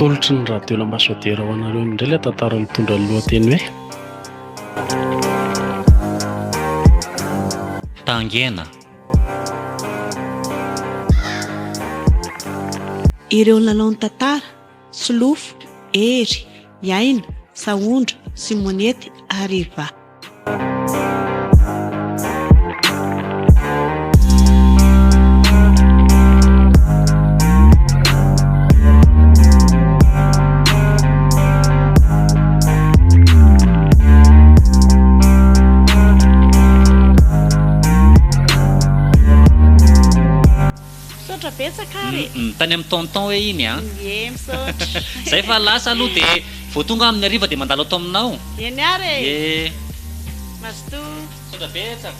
Atolotry ny Radio L'Ambassadeur ho anareo indray ilay tantara mitondra ny lohateny hoe. Tangena. Ireo nilalao ny tantara, Solofo, Hery, Aina, Sahondra, Simonety ary Eva. Misaotra betsaka ary e. Tany amin'ny tonton hoe iny an. Ie, misaotra. Zay fa lasa aloha dia vao tonga aho amin'ny hariva dia mandalo ato aminao. Eny ary e. Ie. Mazotoa. Misaotra betsaka.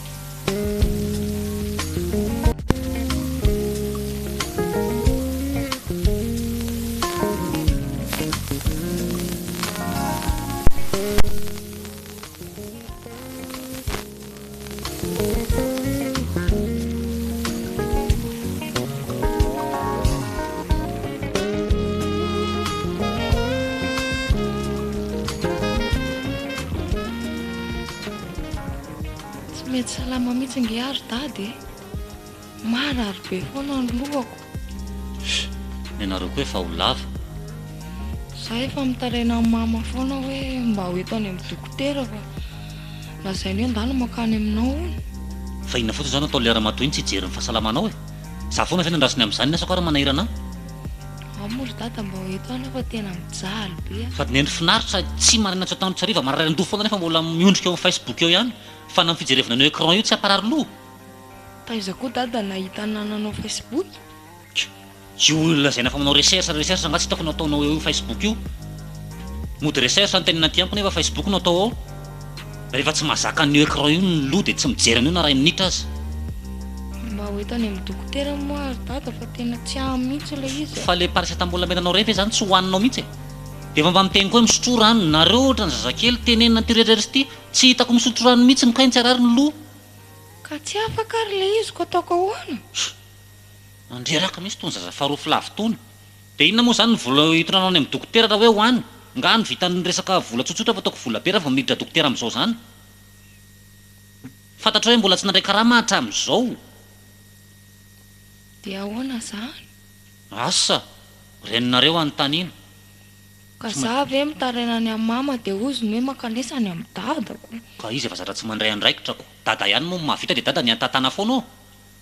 Tsy mety salama mihitsy nge aho ry dada e! Marary be foana ny lohako. Humm! Ny anareo koa efa ho lava. Za efa mitaraina amin'i mama foana hoe mba ho eto any amin'ny dokotera fa lazainy hoe ndana mankany aminao hono. Fa inona fotsiny izao no ataon'ilay ramatoa iny tsy hijery ny fahasalamanao e? Za foana ve no andrasiny amin'izany ny asako ary manahirana ahy? Ao moa ry dada mba ho eto any aho fa tena mijaly be aho. Sady neny finaritra tsy maraina tsy atoandro tsy hariva marary an-doha foana nefa mbola miondrika eo amin'ny facebook eo ihany fa na ny fijerevana an'io écran io tsy hamparary loha. Taiza koa dada nahita anah nanao facebook? Io olona lazaina fa manao recherche recherche angaha tsy hitako no ataonao eo io facebook io? Mody recherche no tenenina aty amiko nefa facebook no atao ao. Rehefa tsy mahazaka an'io écran io ny loha dia tsy mijery an'io na iray minitra aza. Mba ho eto any amin'ny dokotera moa ry dada fa tena tsy ahy mihitsy ilay izy e. Fa le paracetamol amenanao ireny ve zany tsy hohaninao mihitsy e? Dia efa mba miteny koa hoe misotroa rano, nareo ohatran'ny zazakely tenenina an'ity rehetra ity, tsy hitako misotro rano mihitsy ny kay tsy harary ny loha. Ka tsy afaka ary ilay izy ko ataoko ahoana? Mandreraka mihitsy itony zaza farofy lavo itony. Dia inona moa izany ny vola hitondranao any amin'ny dokotera raha hoe ho any? Nga ny vitan'ny resaka vola tsotsotra fa ataoko vola be raha vao miditra dokotera amin'izao izany? Fantatrao hoe mbola tsy nandray karama aho hatramin'izao. Dia ahoana izany? Asa! Reninareo anontaniana. Ka za ve mitaraina any amin'i mama dia hozy ny hoe mankanesa any amin'i dada ko. Ka izy efa zatra tsy mandray andraikitra ko. Dada ihany moa no mahavita dia dada nihantatana foana ô.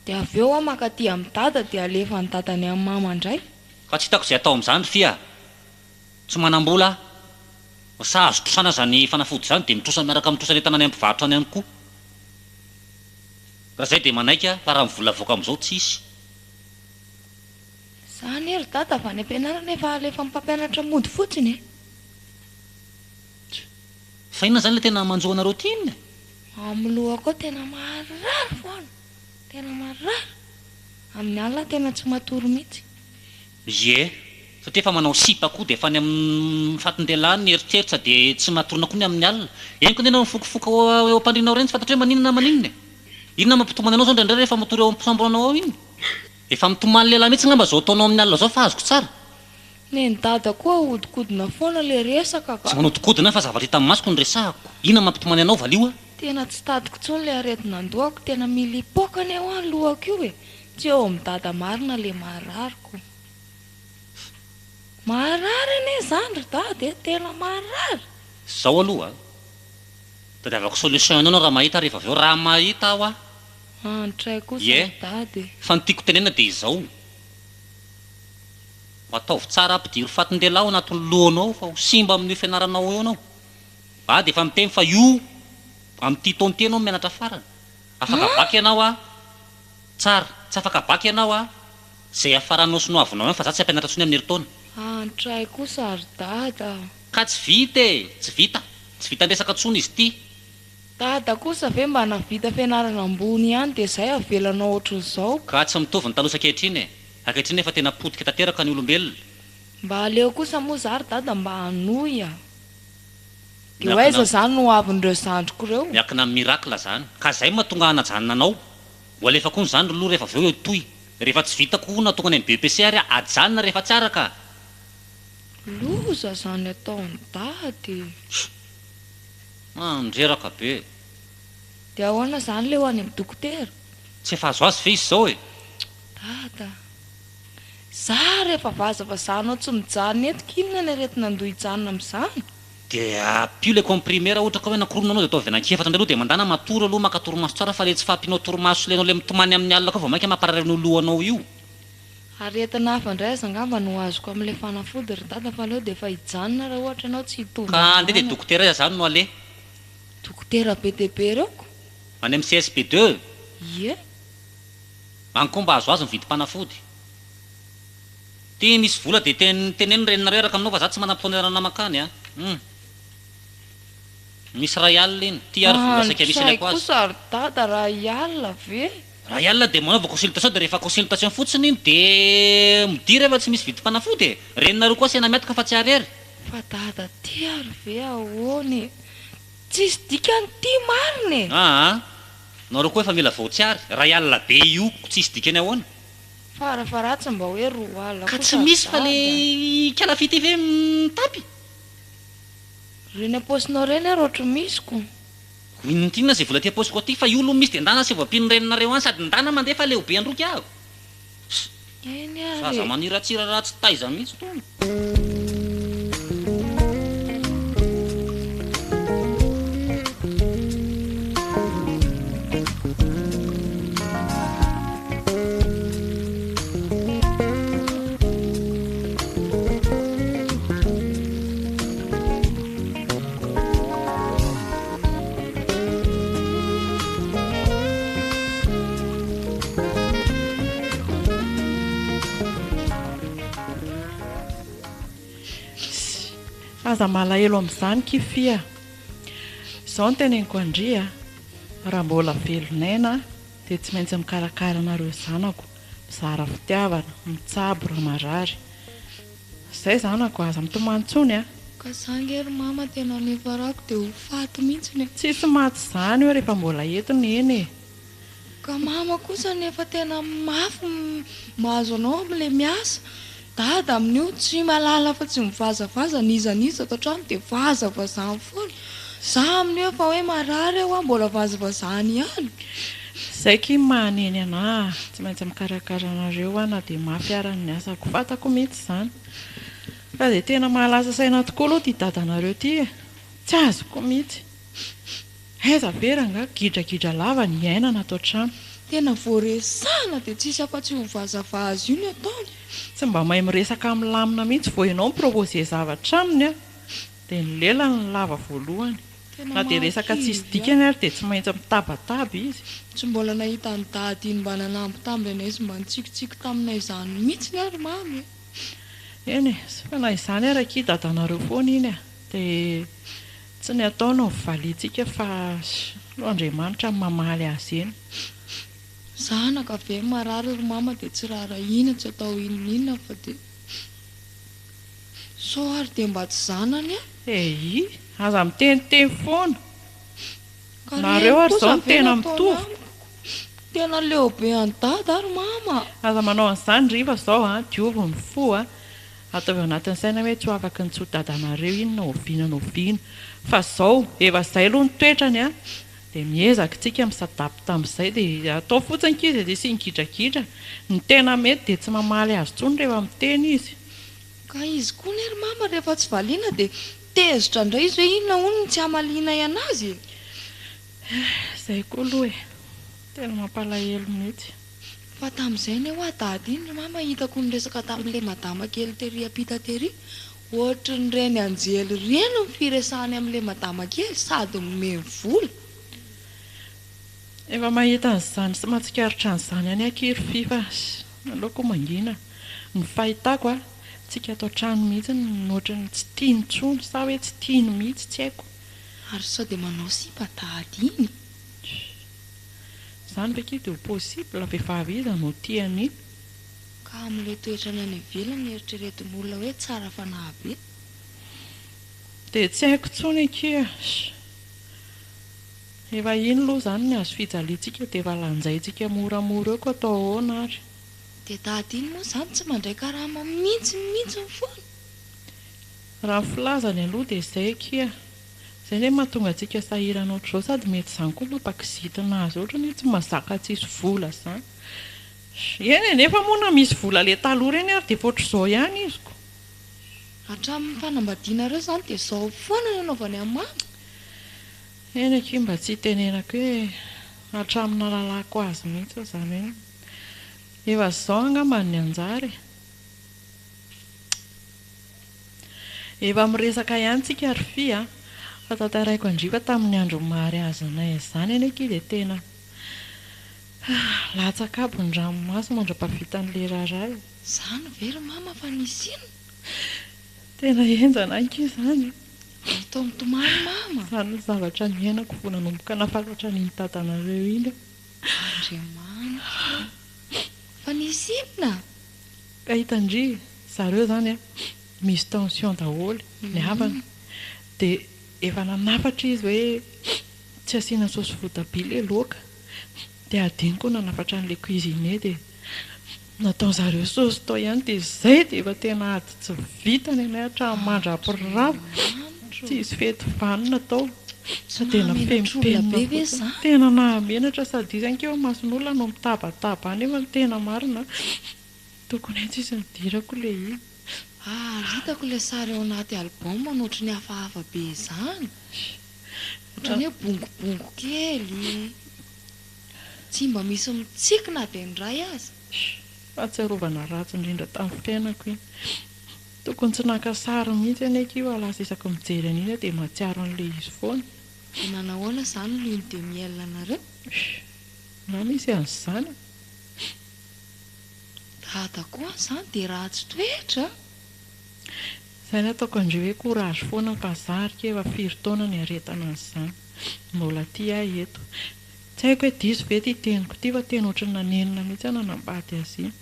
Dia avy eo aho mankaty amin'i dada dia alefan'i dada any amin'i mama indray. Ka tsy hitako izay atao amin'izany ry fia a! Tsy manam-bola aho. Sa azo trosana izany fanafody izany dia mitrosa miaraka amin'ny trosan'entana any amin'ny mpivarotra any ihany koa. Raha izay dia manaiky aho fa raha ny vola avoaka amin'izao tsisy. Za anie ry dada avy any am-pianarana efa alefan'ny mpampianatra mody fotsiny e! Fa inona izany ilay tena manjo anareo ity inona e? Amin'ny lohako ao tena marary foana, tena marary! Amin'ny alina aho tena tsy matory mihitsy. Ie, satria efa manao sipa koa dia efa any amin'ny fatin-dehilahy ny eritreritra dia tsy matorina koa ny amin'ny alina. Henoko anie ianao mifokofoka eo am-pandrianao ireny tsy fantatro hoe maninona na maninona e! Inona mampitomany anao izao indraindray rehefa matory eo am-pisamboranao ao iny? Efa mitomany lehilahy mihitsy ngamba zao ataonao amin'ny alina zao fa azoko tsara. Neny dada koa ahodikodina foana le resaka ka. Tsy manodikodina fa zavatra hitan'ny masoko no resahako. Inona mampitomany anao valio a? Tena tsy tadiko intsony le aretina an-dohako, tena milipoka anie hoa ny lohako io e! Tsy eo amin'i dada marina le marary ko. Marary anie izany ry dada e, tena marary! Zao aloha a! Tadiavako solution anao ianao raha mahita rehefa avy eo, raha mahita aho a! Andray kosa Ie, ry dada e. fa ny tiako tenenina dia izao, mba ataovy tsara ampidiro fatin-dehilahy ao anatin'ny lohanao ao fa ho simba amin'io fianaranao io ianao. Ba dia efa miteny fa io amin'ity taona ity ianao mianatra farany. Afaka bac ianao a, tsara, tsy afaka bac ianao a, izay hiafaranao sy ny hoavinao ihany fa za tsy hampianatra intsony amin'ny herintaona. Andray kosa ry dada a. Ka tsy vita e, tsy vita, tsy vitan-dresaka intsony izy ity. Dada kosa ve mba navita fianarana ambony ihany dia zay avelanao ohatran'izao? Ka tsy mitovy ny taloha sy ankehitriny e! Ankehitriny efa tena potika tanteraka ny olombelona. Mba aleo kosa moa za ry dada mba hanohy a! Dia ho aiza zany no hoavin'ireo zandriko ireo? Miankina amin'ny miracle zany. Ka zay mahatonga hanajanona anao. Ho alefako hono zany ry loha rehefa avy eo hitohy. Rehefa tsy vitako hono na tonga any amin'ny BEPC ary aho, ajanona rehefa tsy araka. Loza zany ataon'i dada e! Mandreraka be e! Dia ahoana zany le ho any amin'ny dokotera? Tsy efa azo azo ve izy izao e? Dada, za rehefa vazavazahanao tsy mijanona eto k'inona ny aretin'andoha hijanona amin'izany? Dia ampio le comprimé raha ohatra ka hoe nakoronona anao dia ataovy anankiefatra indray aloha dia mandana matory aloha maka torimaso tsara fa le tsy fahampianao torimaso sy le enao le mitomany amin'ny alina koa vao mainka mamparary an'io lohanao io. Aretina hafa indray aza angamba no azoko amin'ilay fanafody ry dada fa aleo dia efa hijanona raha ohatra ianao tsy hitondra Ka andeha dia an'izany. dokotera aiza zany no aleha? Dokotera be dia be ireo ko. Any amin'ny CSB deux? Ie. Any koa mba azoazo ny vidim-panafody. Ty misy vola dia ten teneno ny reninareo hiaraka aminao fa za tsy manam-potoana hiarahana mankany a! Hum. Misy ray alina iny. Ty ary vola saika misy Andry alaiko azy. kosa ry dada ray alina ve? Ray alina dia manaova consultation dia rehefa consultation fotsiny iny dia modia rehefa tsy misy vidim-panafody e! Reninareo koa asaina miatoka fa tsy arery. Fa dada ty ary ve ahoana e? Tsisy dikany ty marina e! Aa! Nareo koa efa mila voatsiary. Ray alina be io tsisy dikany ahoana? Farafaharatsiny mba hoe 20 alina Ka tsy kosa ry misy fa le dada. ikala fity ve mitapy? Reny am-paosinao reny ary ohatry misy ko. Inona zay vola aty am-paosiko aty fa io aloha misy de ndana asivo ampian'ny reninareo any sady ndana mandeha fa leo be androky aho. Eny ary Zaza e. maniratsira raha tsy taiza mihitsy tony. Aza malahelo amin'izany ki Fy a! Izao no teneniko an-dry a! Raha mbola velon'aina aho dia tsy maintsy mikarakara anareo zanako, mizara fitiavana, mitsabo raha marary. Zay zanako, aza mitomany tsony a! Ka za nge ry mama tena nifarako dia ho faty mihitsiny e! Tsisy maty zany eo rehefa mbola eto neny e! Ka mama kosa nefa tena mafy mahazo anao amin'ilay miasa, dada amin'io tsy mahalala afa-tsy mivazavaza n'iza n'iza ato an-trano dia vazavazany foana, za amin'io efa hoe marary aho mbola vazavazany ihany. Zay ki maha neny anah, tsy maintsy mikarakara anareo aho na dia mafy ara ny asako, fantako mihitsy izany. Fa dia tena mahalasa saina tokoa aloha ity dadanareo ity e! Tsy azoko mihitsy. Aiza ve rangaha gidragidra lava ny iainana ato an-trano. Tena voaresahana dia tsisy afa-tsy io vazavaza io ny ataony. Tsy mba mahay miresaka milamina mihitsy vao ianao mi-proposer zavatra aminy a! Dia ny lelany no lava voalohany. Tena Na dia resaka tsisy mahakivy dikany a. ary dia tsy maintsy mitabataba izy. Tsy mbola nahita an'i Dada iny mba nanambitamby anay sy mba nitsikitsiky taminay izany mihitsiny aho ry Mamy e! Eny e, fa na izany ary akia dadanareo foana iny a! Dia tsy ny atao no valiantsika fa aleo Andriamanitra no mamaly azy eny. Zanaka ve marary ry Mama dia tsy raharahiana, tsy atao inon'inona fa dia. Sao ary dia mba tsy zanany aho? Eii, aza miteniteny foana. Ka Nareo reny ary kosa izao no ve tena nataony mitovy. amiko? Tena leo be an'i dada ary mama. Aza manao an'izany ry Riva zao a, diovy ny fo a, ataovy ao anatin'ny saina hoe tsy ho afaky ny tsy ho dadanareo iny na oviana na oviana, fa zao, efa zay aloha ny toetrany a, dia miezaka tsika mi-s'adapte amin'izay dia atao fotsiny ankizy e, dia asiany gidragidra, ny tena mety dia tsy mamaly azy intsony rehefa miteny izy. Ka izy koa anie ry mama rehefa tsy valiana dia tezitra indray izy hoe inona hono no tsy hamalianay anazy e! Izay koa aloha e! Tena mampalahelo mihitsy. Fa tamin'izay anie hoa dada iny ry mama hitako niresaka tamin'ilay madama kely tery ampita tery, ohatrin'ireny anjely ireny ny firesahany amin'ilay madama kely sady nomeny vola. Efa mahita an'izany sy mahatsikaritra an'izany ihany akia ry Fy fa aleoko mangina. Ny fahitako a, tsika ato an-trano mihitsy no ohatran'ny tsy tiany intsony sa hoe tsy tiany mihitsy tsy haiko. Ary sao dia manao sipa dada iny? Izany ve akia dia ho possible? Vehivavy iza no tia an'iny? Ka amin'ilay toetrany any ivelany eritreretin'olona hoe tsara fanahy be. Dia tsy haiko intsony akia. Efa iny aloha izany ny hazo fijaliantsika dia efa lanjaintsika moramora eo ko atao ahoana ary. Dia dada iny moa izany tsy mandray karama mihitsy mihitsy foana. Raha ny filazany aloha dia izay akia. Izay anie mahatonga antsika sahirana ohatr'izao sady mety izany koa mampakizitina azy ohatrany hoe tsy mahazaka tsisy vola izany. Eny e, nefa moa na misy vola le taloha ireny ary dia efa ohatr'izao ihany izy ko. Hatramin'ny fanambadianareo izany dia izao foana no anaovany an'i mama? Eny akia mba tsy hitenenako hoe hatramin'ny nahalalako azy mihitsy izany hoe efa izao angamba ny anjara e. Efa miresaka ihany tsika ry Fy a! Fa tantaraiko an-dry fa tamin'ny andro mariazy nay izany anie akia dia tena latsaka aby ny ranomaso mandra-pahavitan'ilay raharaha e! Izany ve ry mama fa nisy inona? Tena henjana akia izany e! Atao mitomany mama! Izany no zavatra niainako vao nanomboka nahafantatra an'iny dadanareo iny aho. Andriamanitra o! Fa nisy inona? Ka hitan-dry zareo izany an, misy tension daholo ny havana, dia efa nanafatra izy hoe tsy asiana saosy voatabia ilay laoka, dia adinoko ny nanafatra an'ilay cuisinier dia nataon-zareo saosy tao ihany dia izay dia efa tena ady tsy vita ny anay hatramin'ny mandra-pirava, tsisy fety vanona tao fa tena fenopenona fotsiny, tena nahamenatra sady izy ange eo imason'olona no mitabataba any nefa ny tena marina Tokony hay tsisy nidirako le izy. Ary hitako ilay sary ao anaty album no ohatran'ny hafahafa be izany. Ohatran'ny hoe bongobongo kely. Tsy mba misy mitsiky na dia ny iray aza. Fahatsiarovana ratsy indrindra tamin'ny fiainako iny. Tokony tsy naka sary mihitsy anie akia fa lasa isaky mijery an'iny aho dia mahatsiaro an'ilay izy foana. Dia nanahoana izany lune de miel anareo? Na misy an'izany e. Dada koa zany dia ratsy toetra a! Zay no ataoko an-dry hoe courage foana fa za ary ke efa firy taona niaretana an'izany. Mbola tia ahy eto. Tsy haiko hoe diso ve ity teniko ity fa tena ohatran'ny nanenina mihitsy aho nanambady azy iny.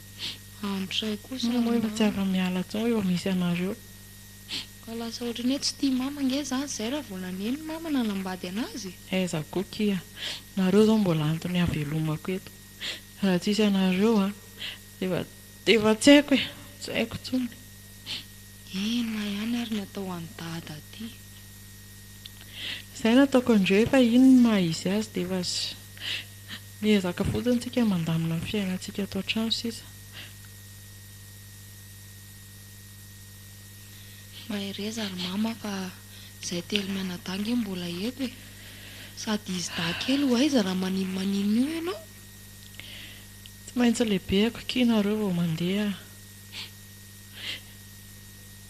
Andry kosa Moa efa tsy afa-miala intsony efa misy anareo. Ka lasa ohatran'ny hoe tsy tia mama ange zany zay raha vao naneno mama nanambady anazy e! Aiza koa kia. Nareo zao mbola antony havelomako eto. Raha tsisy anareo an, efa efa tsy haiko e, tsy haiko intsony. Inona ihany ary ny atao an'i dada aty. Izay no ataoko an-dreo efa iny ny maha izy azy dia efa miezaka fotsiny tsika mandamina ny fiainantsika ato an-trano sisa. Mahereza ry mama fa izay telo mianadahy nge mbola eto e! Sady izy dahy kely ho aiza raha maninomaninona io ianao? Tsy maintsy lehibehako akia nareo vao mandeha.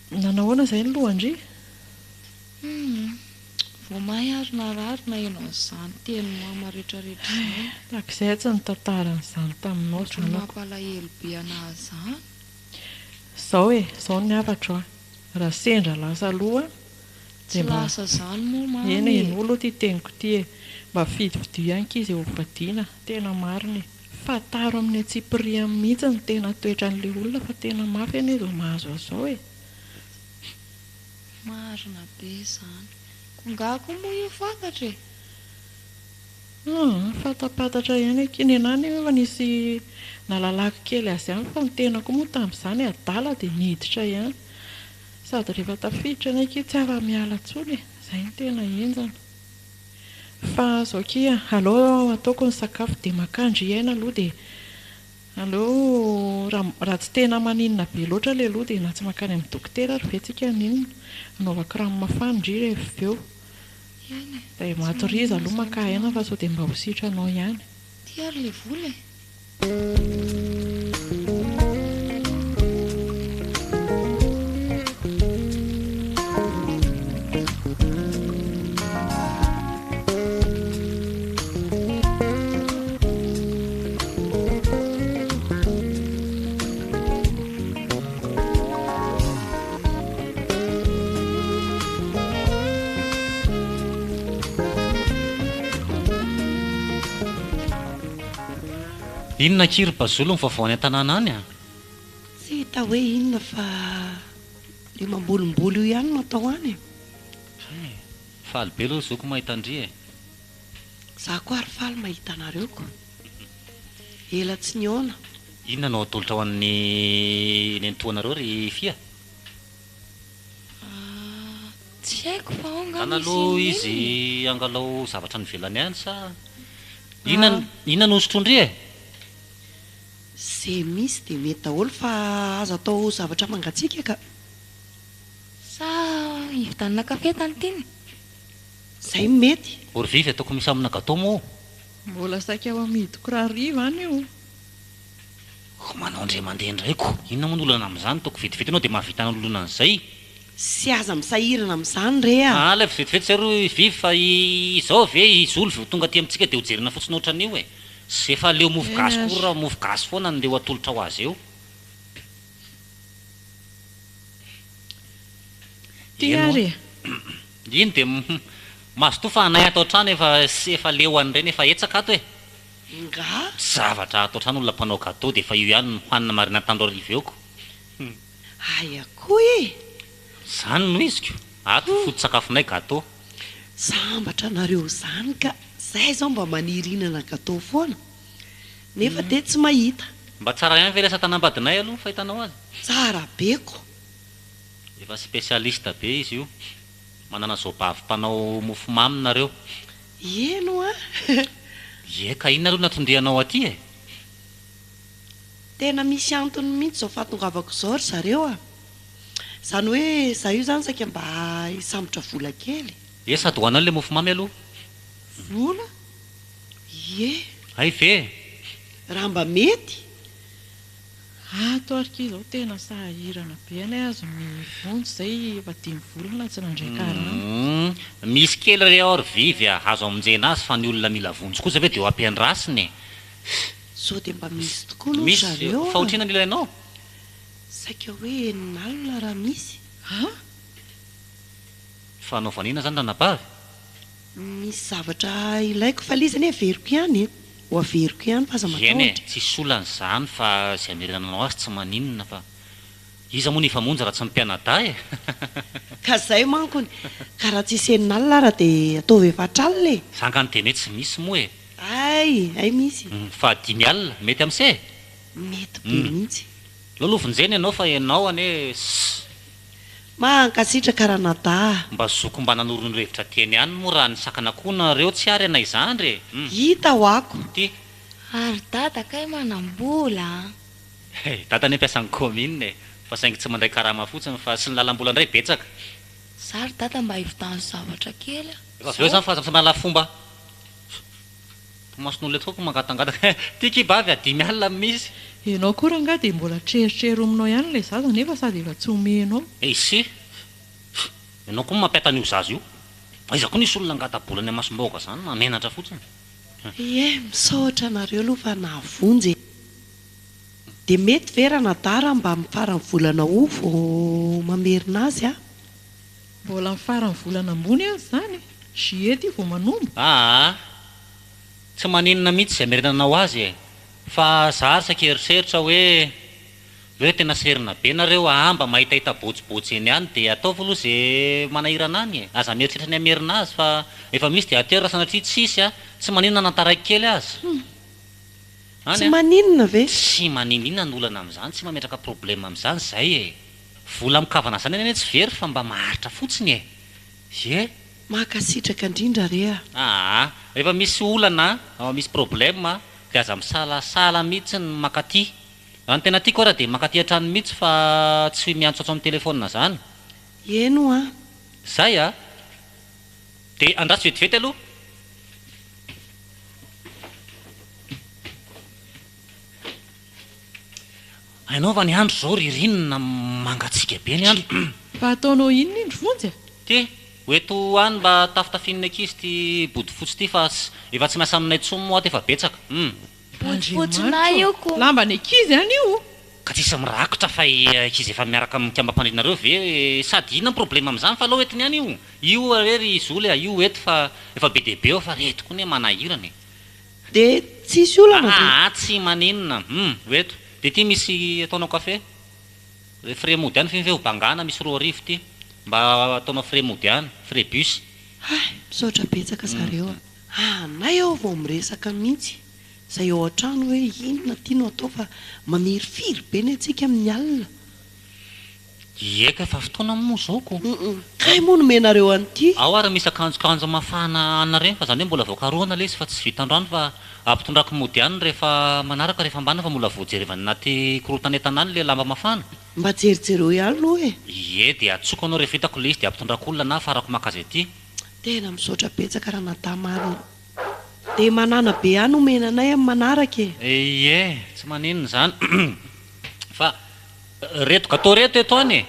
Nanahoana izay ny lohan-dry? Humm. Vao may ary narary naheno an'izany tenin'i mama retraretra izany. Tahak'izay aho tsy nitantara an'izany taminao Ohatran'ny zanako. mampalahelo be anah izany. Izao e, izao ny hafatro a. Raha sendra lasa aloha Tsy dia mba. lasa izany moa mamy Eny e, e. henoy aloha ity teniko ity e. Mba fidifidio ihany akia izay ho vadiana, tena marina e. Fantaro amin'ny antsipiriany mihitsy ny tena toetran'ilay olona fa tena mafy anie izao mahazo azy izao e. Marina be izany. Ko nga koa moa io fantatra e. Aa, fantapantatra ihany akia. Nenaha anefa efa nisy nalalako kely azy ihany fa ny tena koa moa tamin'izany adala dia niditra ihany. Sady rehefa tafiditra anie akia tsy afa-miala intsony e! Izay no tena henjana. Fa izao akia, aleo ataoko ny sakafo dia makà ndry aina aloha dia aleo raha raha tsy tena maninona be loatra ilay loha dia na tsy mankany amin'ny dokotera ary ve tsika haninona? Anaovako rano mafana ndry rehefa avy eo. Eny e, Dia tsy matoriza maninona aloha izany makà ry aina mama. fa sao dia mba ho sitranao ihany. Ity ary ilay vola e! Inona akia ry Bazolo ny vaovao any an-tanàna any a? Tsy hita hoe inona fa le mambolimboly io ihany no atao any e. Hay e! Faly be aloha zoky mahita an-dry e! Za koa ary faly mahita anareo ko. Ela tsy nihaona. Inona no atolotra ho an'ny nenitoanareo ry Fia? Mandana misy aloha inona izy inona e. angalao zavatra any ivelany any sa inona inona no hosotroin-dry e? Ze misy dia mety daholo fa aza atao zavatra mangatsiaka ka. Sa hividianana kafe tantine? Zay no mety. Ory vivy ataoko misy amina gateau moa. Mbola saika ho amidiko rahariva any io. Ko manao indray mandeha indray ko! Inona moa ny olana amin'izany? Ataoko vetivety ianao dia mahavita ny olona an'izay. Sy aza misahirana amin'izany re a! Aa ilay vetivety izay ry Vivi fa izao ve i Zoly vao tonga aty amintsika dia hojerena fotsiny ohatran'io e! Sy efa leo mofo Eny gasy koa ary. raha mofo gasy foana no ndeha ho atolotra ho azy eo. Ty Eny ary oa. e! Iny dia mazotoa fa anay ato an-trano efa efa leo an'ireny efa hetsaka ato e! Nga? Zavatra ato an-trano olona mpanao gateau dia efa io ihany no hanina marina antandro hariva eo ko. Aia koa e! Zany no izy ko! Ato foto-tsakafonay gateau. Sambatra nareo zany ka! Zay zao mba maniry hihinana gateau foana nefa dia tsy mahita. Mba tsara ihany ve ilay satanambadinay aloha fahitanao azy? Tsara be ko! Efa spécialiste be izy io. Manana zobavy mpanao mofomamy nareo. Eny hoa! Ie ka inona aloha no natondrianao aty e? Tena misy antony mihitsy izao fahatongavako izao ry zareo a! Izany hoe izaho io izany saika mba hisambotra vola kely. Ie sady ho anao ilay mofomamy aloha. Vola? Ie. Hay ve e? Raha mba mety. Ato ary ki zao tena sahirana be anie azo ny vonjy zay efa dimy volana tsy nandray karama. Humm misy kely re ao ry vivy a, azo amonjena azy fa ny olona mila vonjy kosa ve dia ho ampiandrasina e. Sao dia mba misy tokoa aloha ry Misy, zareo fa a. otrina ny ilainao? Saika hoe enina alina raha misy. A! Fa anaovana inona zany ranabavy? Misy zavatra ilaiko fa le izy anie averiko ihany e! Ho averiko ihany fa aza Eny e, matahotra. tsisy olana izany fa izay amerenanao azy tsy maninona fa iza moa no hifamonjy raha tsy ny mpianadahy e! Ka zay mankony, ka raha tsisy enina alina ara dia ataovy efatra alina e! Za nga niteny hoe tsy misy moa e! Hay, hay misy. Fa dimy alina, mety amse e? Mety be mihitsy. Aleo aloha vonjena ianao fa ianao anie ss. Mankasitraka ranadahy. Mba zoky mba nanoro ny hevitra teny ihany moa raha nisakana koa nareo tsy ary anay zandry e! Hum. Hita hoako. Ty. Ary dada kay manam-bola an! He, dada anie mpiasan'ny commune e! Fa saingy tsy mandray karama fotsiny fa sy ny lalam-bola indray betsaka. Za ry dada mba hividiano zavatra kely a! Efa avy eo Zao. zany fa aza mahalala fomba. Mason'olona eto koa mangatangataka. Ty ki bavy a, dimy alina no misy. Ianao koa rangahy dia mbola treritrerominao ihany ilay zaza nefa sady efa tsy omenao. Eisy! Ianao koa mampiata an'io zaza io. Aiza koa nisy olona nangata-bola any Amasimbahoaka zany, mahamenatra fotsiny. Ie, misaotra anareo aloha fa nahavonjy e. Dia mety ve ranadahy raha mba amin'ny faran'ny volana ho vao mamerina azy a? Mbola amin'ny faran'ny volana ambony aza izany e! Juillet ity vao manomboka. Aa! Tsy maninona mihitsy izay amerenanao azy e! Fa za ary saika hieritreritra hoe hoe tena serina be nareo aa mba mahitahita bôjibôjy eny ihany dia ataovy aloha ze manahirana any e! Aza mieritreritra ny hamerina azy fa efa misy dia atero raha sanatria tsisy a! Tsy maninona na taraiky kely aza. Any Tsy a! maninona ve? Tsy maninona ny olana amin'izany, tsy mametraka problème amin'izany zay e! Vola mikavana zany anie tsy very fa mba maharitra fotsiny e! Ie! Mankasitraka indrindra re a! Aa! Rehefa misy olana, misy problème dia aza misalasala mihitsy ny mankaty. Raha ny tena tiako ara dia mankaty hatrany mihitsy fa tsy miantsoantso amin'ny téléphone zany. Eny hoa. Zay a! Dia andraso vetivety aloha. Hainao va ny andro izao ririnina mangatsiaka be ny andro. Fa ataonao inona iny ry Vonjy a? Ty, ho eto any mba tafitafian'ny ankizy ity bodofotsy ity fa efa tsy miasa aminay intsony moa ato efa betsaka. Hum. Bodofotsinay Andriamanitra io ô! ko. Lamban'ny ankizy any io! Ka tsisy mirakotra fa ankizy efa miaraka amin'ny mikambam-pandrianareo ve? Sady inona ny problème amin'izany fa aleo entiny any io! Io re ry Zoly a, io eto fa efa be dia be eo fa reto koa anie manahirana e! Dia tsisy olana ve? Aa tsy maninona, hum, ho eto. Dia ity misy ataonao kafe? Frais mody any ve ho bangana misy 2000 ity. Mba ataonao frais mody any, frais bus. Hay, misaotra betsaka zareo a. Anay aho vao miresaka mihitsy izay ao an-trano hoe inona ity no atao fa mamirifiry be ny antsika amin'ny alina. Ie ka efa fotoana moa izao ko. Humm. Kay moa nomenareo an'ity? Ao ary misy akanjokanjo mafana ana ireny fa izany hoe mbola vao karohana ilay izy fa tsy vita androany fa ampitondrako mody any rehefa manaraka rehefa ambana fa mbola vao jerevana anaty korotan'entana any ilay lamba mafana. Mba jerijereo ihany aloha e. Ie dia atsoko anao rehefa hitako ilay izy dia ampitondrako olona na afarako maka azy aty. Tena misaotra betsaka ranadahy marina. Dia manana be ihany omena anay amin'ny manaraka e. Ie, tsy maninona izany fa reto gateau reto eto any e.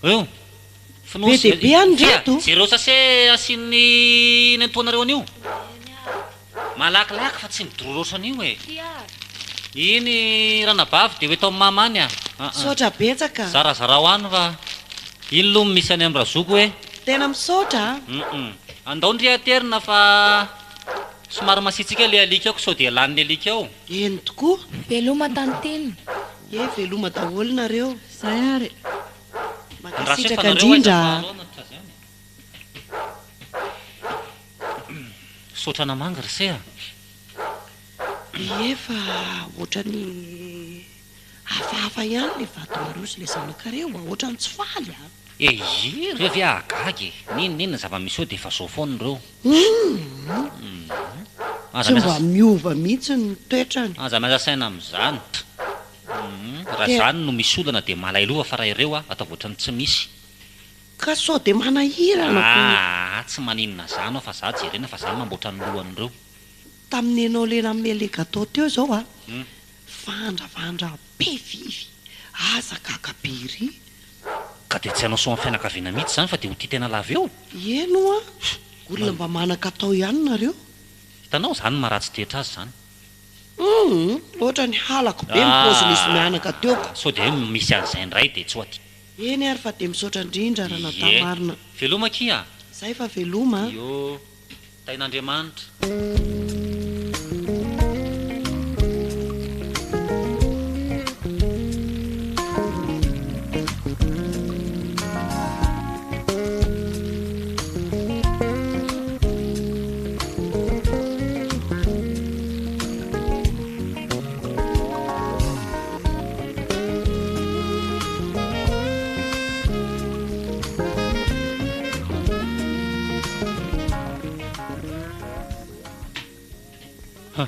Eo. Be dia be any reto. Jereo sase asian'ny nenitoanareo an'io. Malakilaky fa tsy midororotra an'io e. Iny ranabavy dia ho eto amin'ny mama any a. Misaotra betsaka. Zarazarao any fa iny aloha misy any amin'ny razoky hoe. Tena misaotra a. Hum. Andao ndry aterina fa somary masiatsiaka ilay alika ao ko sao dia lanin'ny alika ao. Eny tokoa. Veloma Tantine. Ye veloma daholo nareo. Zay ary e. Andraso efa Mankasitraka nareo aiza indrindra fa a. aleo hanatitra azy any e. Misaotra namangy ry se a. Ie fa otrany hafahafa ihany le vadinareo sy le zanakareo a, otrany tsy faly a. Eii reo ve ahagaga e! N'inon'inona zava-misy eo dia efa zao foana ireo. Humm Aza tsy miasa mba miova mihitsy ny toetrany. Aza miasa saina amin'izany. Humm raha Tena. izany no misy olana dia malailova fa raha ireo a, ataovy ohatran'ny tsy misy. Ka sao dia manahirana ko. Aa tsy maninona zany aho fa za jerena fa za mamboatra ny lohan'ireo. Tamin'ny enao le nanome le gateau teo zao a, vandravandra be vivy, aza gaga be ery. Ka dia tsy hanao soa amin'ny fianakaviana mihitsy izany fa dia ho tia tena lava eo? Eny oa, olona mba manan-katao ihany nareo. Hitanao, izany no maharatsy toetra azy izany. Humm, otrany halako be ny paozin'izy mianaka teo ko. Sao dia hoe misy an'izay indray dia tsy ho aty. Eny ary fa dia misaotra indrindra ranadahy Ie. marina. Veloma akia a! Zay fa veloma a. Io. Tahin'Andriamanitra. Ha!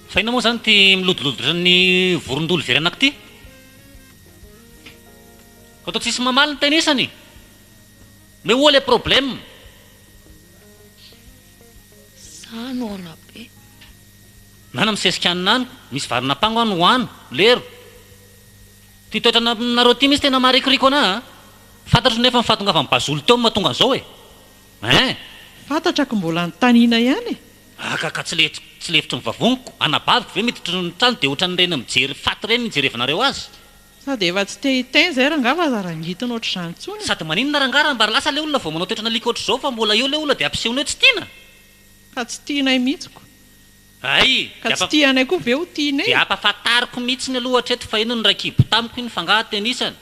Fa inona moa izany ity milodilody ohatran'ny vorondolo very anaka ity? Fa toa tsisy mamaly ny tenisany! Mais où est le problème? Za noana be. Nana misesika any nano, misy varin'ampango any ho ano, lero. Ty toetranareo ty mintsy tena maharikoriko anah a! Fantatro nefa ny fahatongavan'i Bazolo teo no mahatonga an'izao e! Hein! Fantatra ko mbola anontaniana ihany e! Aka ka tsy le tsy lefitry ny vavoniko, anabaviko ve miditry ny trano dia ohatran'ireny mijery faty ireny ny ijerevanareo azy? Sady efa tsy te hiteny zay rangaha fa aza rangitina ohatr'izany intsony e! Sady maninona rangaha raha mba lasa le olona vao manao toetran'alika ohatr'izao fa mbola eo le olona dia ampisehonao hoe tsy tiana? Ka tsy tianay mihitsy ko! Hay! Ka tsy tianay koa ve ho tianay? Dia ampafantariko mihitsiny aloha hatreto fa iny no niray-kibo tamiko iny f'angaha tenisany?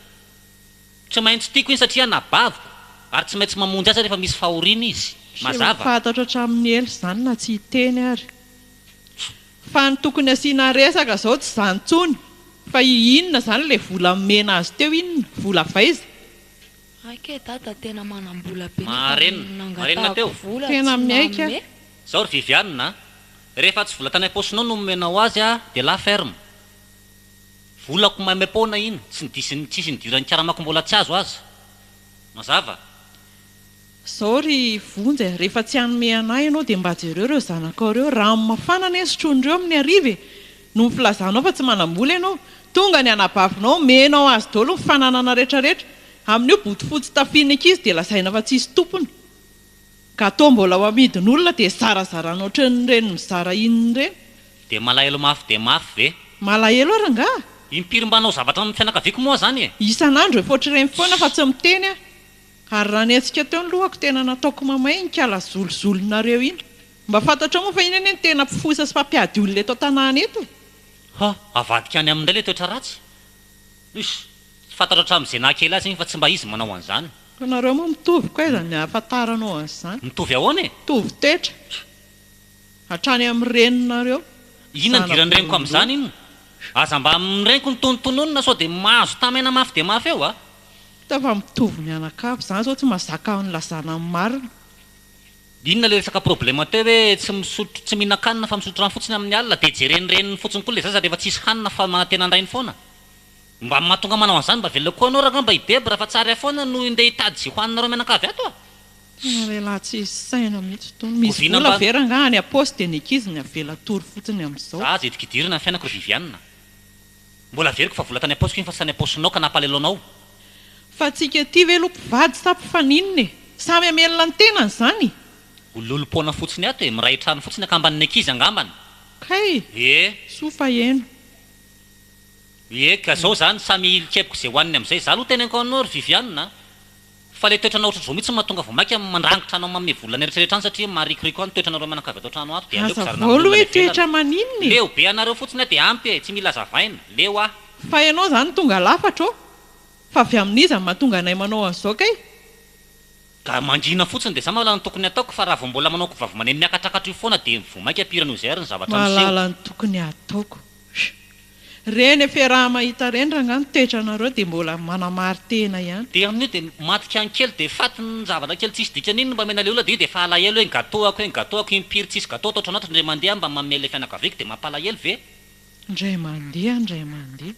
Tsy maintsy tiako iny satria anabaviko ary tsy maintsy mamonjy azy rehefa misy fahoriana izy. Tsy Mazava? fantatro hatramin'ny ela izany na tsy hiteny ary. Fa ny tokony asiana resaka izao tsy izany intsony fa i inona izany ilay vola nomena azy teo inona? Vola avy aiza? Aika e dada tena manambola be nefa Marenina. Marenina nangatahako teo. vola Tena tsy miaiky aho. nanome. Zao ry Viviane a! Rehefa tsy vola tany am-paosinao no nomenao azy a, dia la ferme. Volako maimaim-poana iny, tsy nidisy tsisy nidiran'ny karamako mbola tsy azo aza. Mazava? Zao ry Vonjy a, rehefa tsy hanome anah ianao dia mba jereo ireo zanakao ireo, rano mafana anie sotroin'ireo amin'ny hariva e! Noho ny filazanao fa tsy manam-bola ianao. Tonga ny anabavinao, omenao azy daholo ny fananana retraretra. Amin'io bodofotsy tafian'ny ankizy dia lazaina fa tsisy tompony. Gâteau mbola ho amidin'olona dia zarazarana ohatran'ireny mizara inona ireny. Dia malahelo mafy dia mafy ve? Malahelo aho rangaha! Impiry mba hanao zavatra amin'ny fianakaviako moa zany e? Isan'andro efa ohatr'ireny foana fa tsy miteny aho. Ary raha nihetsika teo ny lohako tena nataoko mamay iny kala zolozolonareo iny. Mba fantatrao moa fa iny anie no tena mpifosa sy mpampiady olona eto an-tanàna eto e! Ha! Avadika any aminy indray ilay toetra ratsy? Uss! Tsy fantatro hatramin'izay nahakely azy iny fa tsy mba izy manao an'izany. Fa nareo moa mitovy ko aiza ny ahafantaranao an'izany? Mitovy ahoana e? Mitovy toetra. Hatrany amin'ny reninareo. Inona nidiran'ny reniko amin'izany inona? Aza mba mirenko ny tonontononina sao dia mahazo tamaina mafy dia mafy eo a! Hita fa mitovy mianakavy izany izao tsy mahazaka nilazana ny marina. Inona ilay resaka problème teo hoe tsy misotro tsy mihinan-kanina fa misotro rano fotsiny amin'ny alina dia jeren'ny reniny fotsiny koa ilay zaza rehefa tsisy hanina fa manantena ny rainy foana. Mba mahatonga manao an'izany mba avelao koa anao rangah mba i Debra fa tsara foana no ndeha hitady izay hohaninareo mianakavy ato a! Tena lehilahy tsisy saina mihitsy itony. Misy Oviana vola mba. ve rangaha any am-paosy dia ny ankizy ny avela hatory fotsiny amin'izao. Za aza hidikidirina ny fiainako ry Viviane a! Mbola averiko fa vola tany am-paosiko iny fa tsy tany am-paosinao ka nampalelo anao. Fa tsika aty ve aloha mpivady sa mpifaninona e? Samy hamelona ny tenany izany? Ho lolompoana fotsiny ato e, miray trano fotsiny akamban'ny ankizy angambany. Kay! Ie. Soa fa heno. Ie, ka zao zany samy hilikepoka izay hohaniny amin'izay. Za aloha teneniko anao ry Viviane a! Fa le toetranao ohatr'izao mihitsy no mahatonga vao maika mandrangitra anao manome vola an'eritreretra any satria marikoriko ahy ny toetranareo mianakavy ato an-trano ato dia aleoko zarina Hazavao amin'ny aloha olona hoe any ivelany. toetra maninona e? Leo be anareo fotsiny aho dia ampy e, tsy mila hazavaina. Leo aho. Fa ianao izany tonga lafatra ô! Fa avy amin'iza no mahatonga anay manao an'izao kay? Ka mangina fotsiny dia za mahalala ny tokony hataoko fa raha vao mbola manao vavamaneno miakatrakatra io foana dia vao maika pire noho izay ary ny zavatra miseho. Mahalala ny tokony hataoko. Reny efa iaraha-mahita reny rangaha ny toetranareo dia mbola manamari-tena ihany. Dia amin'io dia maty kany kely dia faty ny zavatra kely tsisy dikany iny no mba omena ilay olona dia io dia efa alahelo hoe ny gateau-ako hoe ny gateau-ako impiry tsisy gateau ato an-trano ato indray mandeha mba manome ilay fianakaviako dia mampalahelo ve? Indray mandeha indray mandeha.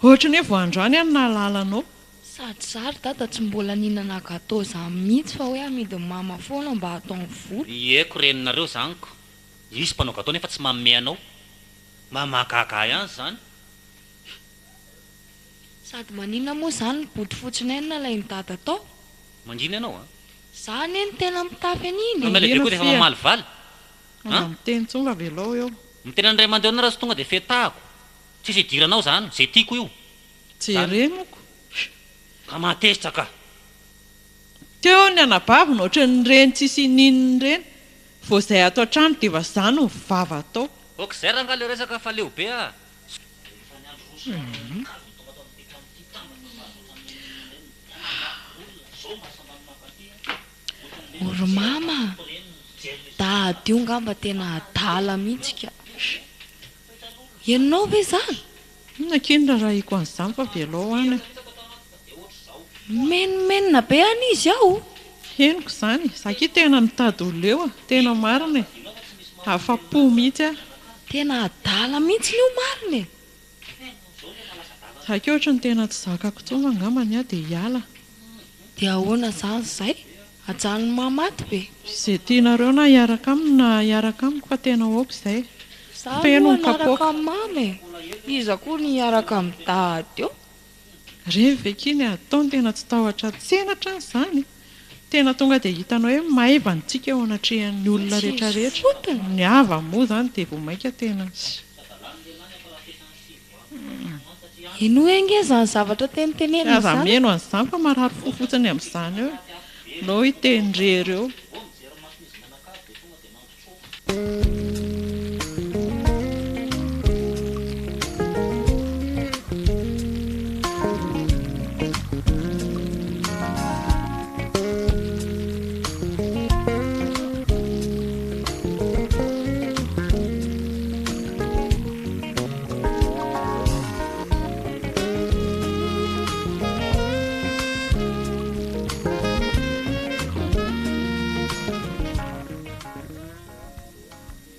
Ohatry ny hoe vao androany aho no nahalala anao. Sady za ry dada tsy mbola nihinana gateau zany mihitsy fa hoe amidin'i mama foana mba hataony vola. Ieko reninareo zany ko. Izy mpanao gateau nefa tsy manome anao. Mba mahagaga ahy ihany izany. Sady maninona moa izany ny bodofotsy-nay no nalain'i dada tao? Mangina ianao a! Za anie no tena mitafy an'iny e! Fa miala be koa dia efa Mangina fia. mamalivaly Aza an! miteny intsony fa avelao eo. Miteny an'i ray aman-dreny raha tsy tonga dia fetahako. Tsisy idiranao izany, izay tiako io. Izany. Jereo moko. Ka mahatezitra ka! Teo ny anabaviny ohatran'ireny tsisy ininona ireny. Vao izay ato an-trano dia efa za no mivava atao. Ok zay rangah le resaka fa leo be ah. O ry mama a! Dada io ngamba tena adala mihitsy ka! Henonao ve izany? Inona akia no rarahiko an'izany fa avelao any e. Mimenomenona be any izy ao. Henoko izany e! Za akia tena mitady ho leo e! Tena marina e! Afa-po mihitsy aho. Tena adala mihitsy io marina e! Za akia ohatry ny tena tsy zakako intsony fa angambany aho dia hiala. Dia ahoana izany izay? Ajanony mama ato ve? Izay tianareo na hiaraka aminy na hiaraka amiko fa tena ok izay. Za Feno aloha ny hanaraka kapoaka. amin'i mama e! Iza koa no hiaraka amin'i dada eo? Revy ve kia ny ataony tena tsy tahotra tsena hatrany izany? Tena tonga dia hitanao hoe maivana tsika eo anatrehan'ny olona Tsisy rehetra rehetra. fotony. Ny havany moa izany dia vao mainka tena. Henoy ange izany zavatra tenitenenina Aza izany e. miheno an'izany fa marary fo fotsiny amin'izany eo. Aleo hiteny irery eo.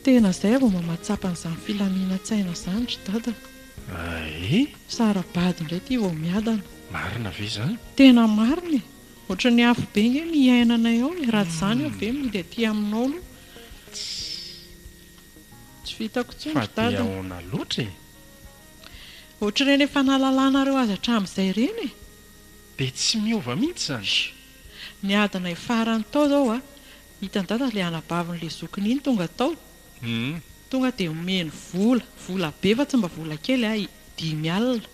Tena zay vao mba mahatsapa an'izany filaminan-tsaina izany ry dada. Ae! Sara-bady indray ity vao miadana. Marina ve izany? Tena marina e! Ohatran'ny afo be nge ny iainanay ao e! Raha tsy izany aho ve mody aty aminao aloha? Tsy vitako intsony Fa ry dia dada. ahoana loatra e? Ohatr'ireny efa nahalalanareo azy hatramin'izay ireny e! Dia tsy miova mihitsy izany? Shh! Ny adinay farany tao izao a, hitan'i dada ilay anabavin'ilay zokiny iny tonga tao, tonga dia omeny vola, vola be fa tsy mba vola kely a, 50 alina,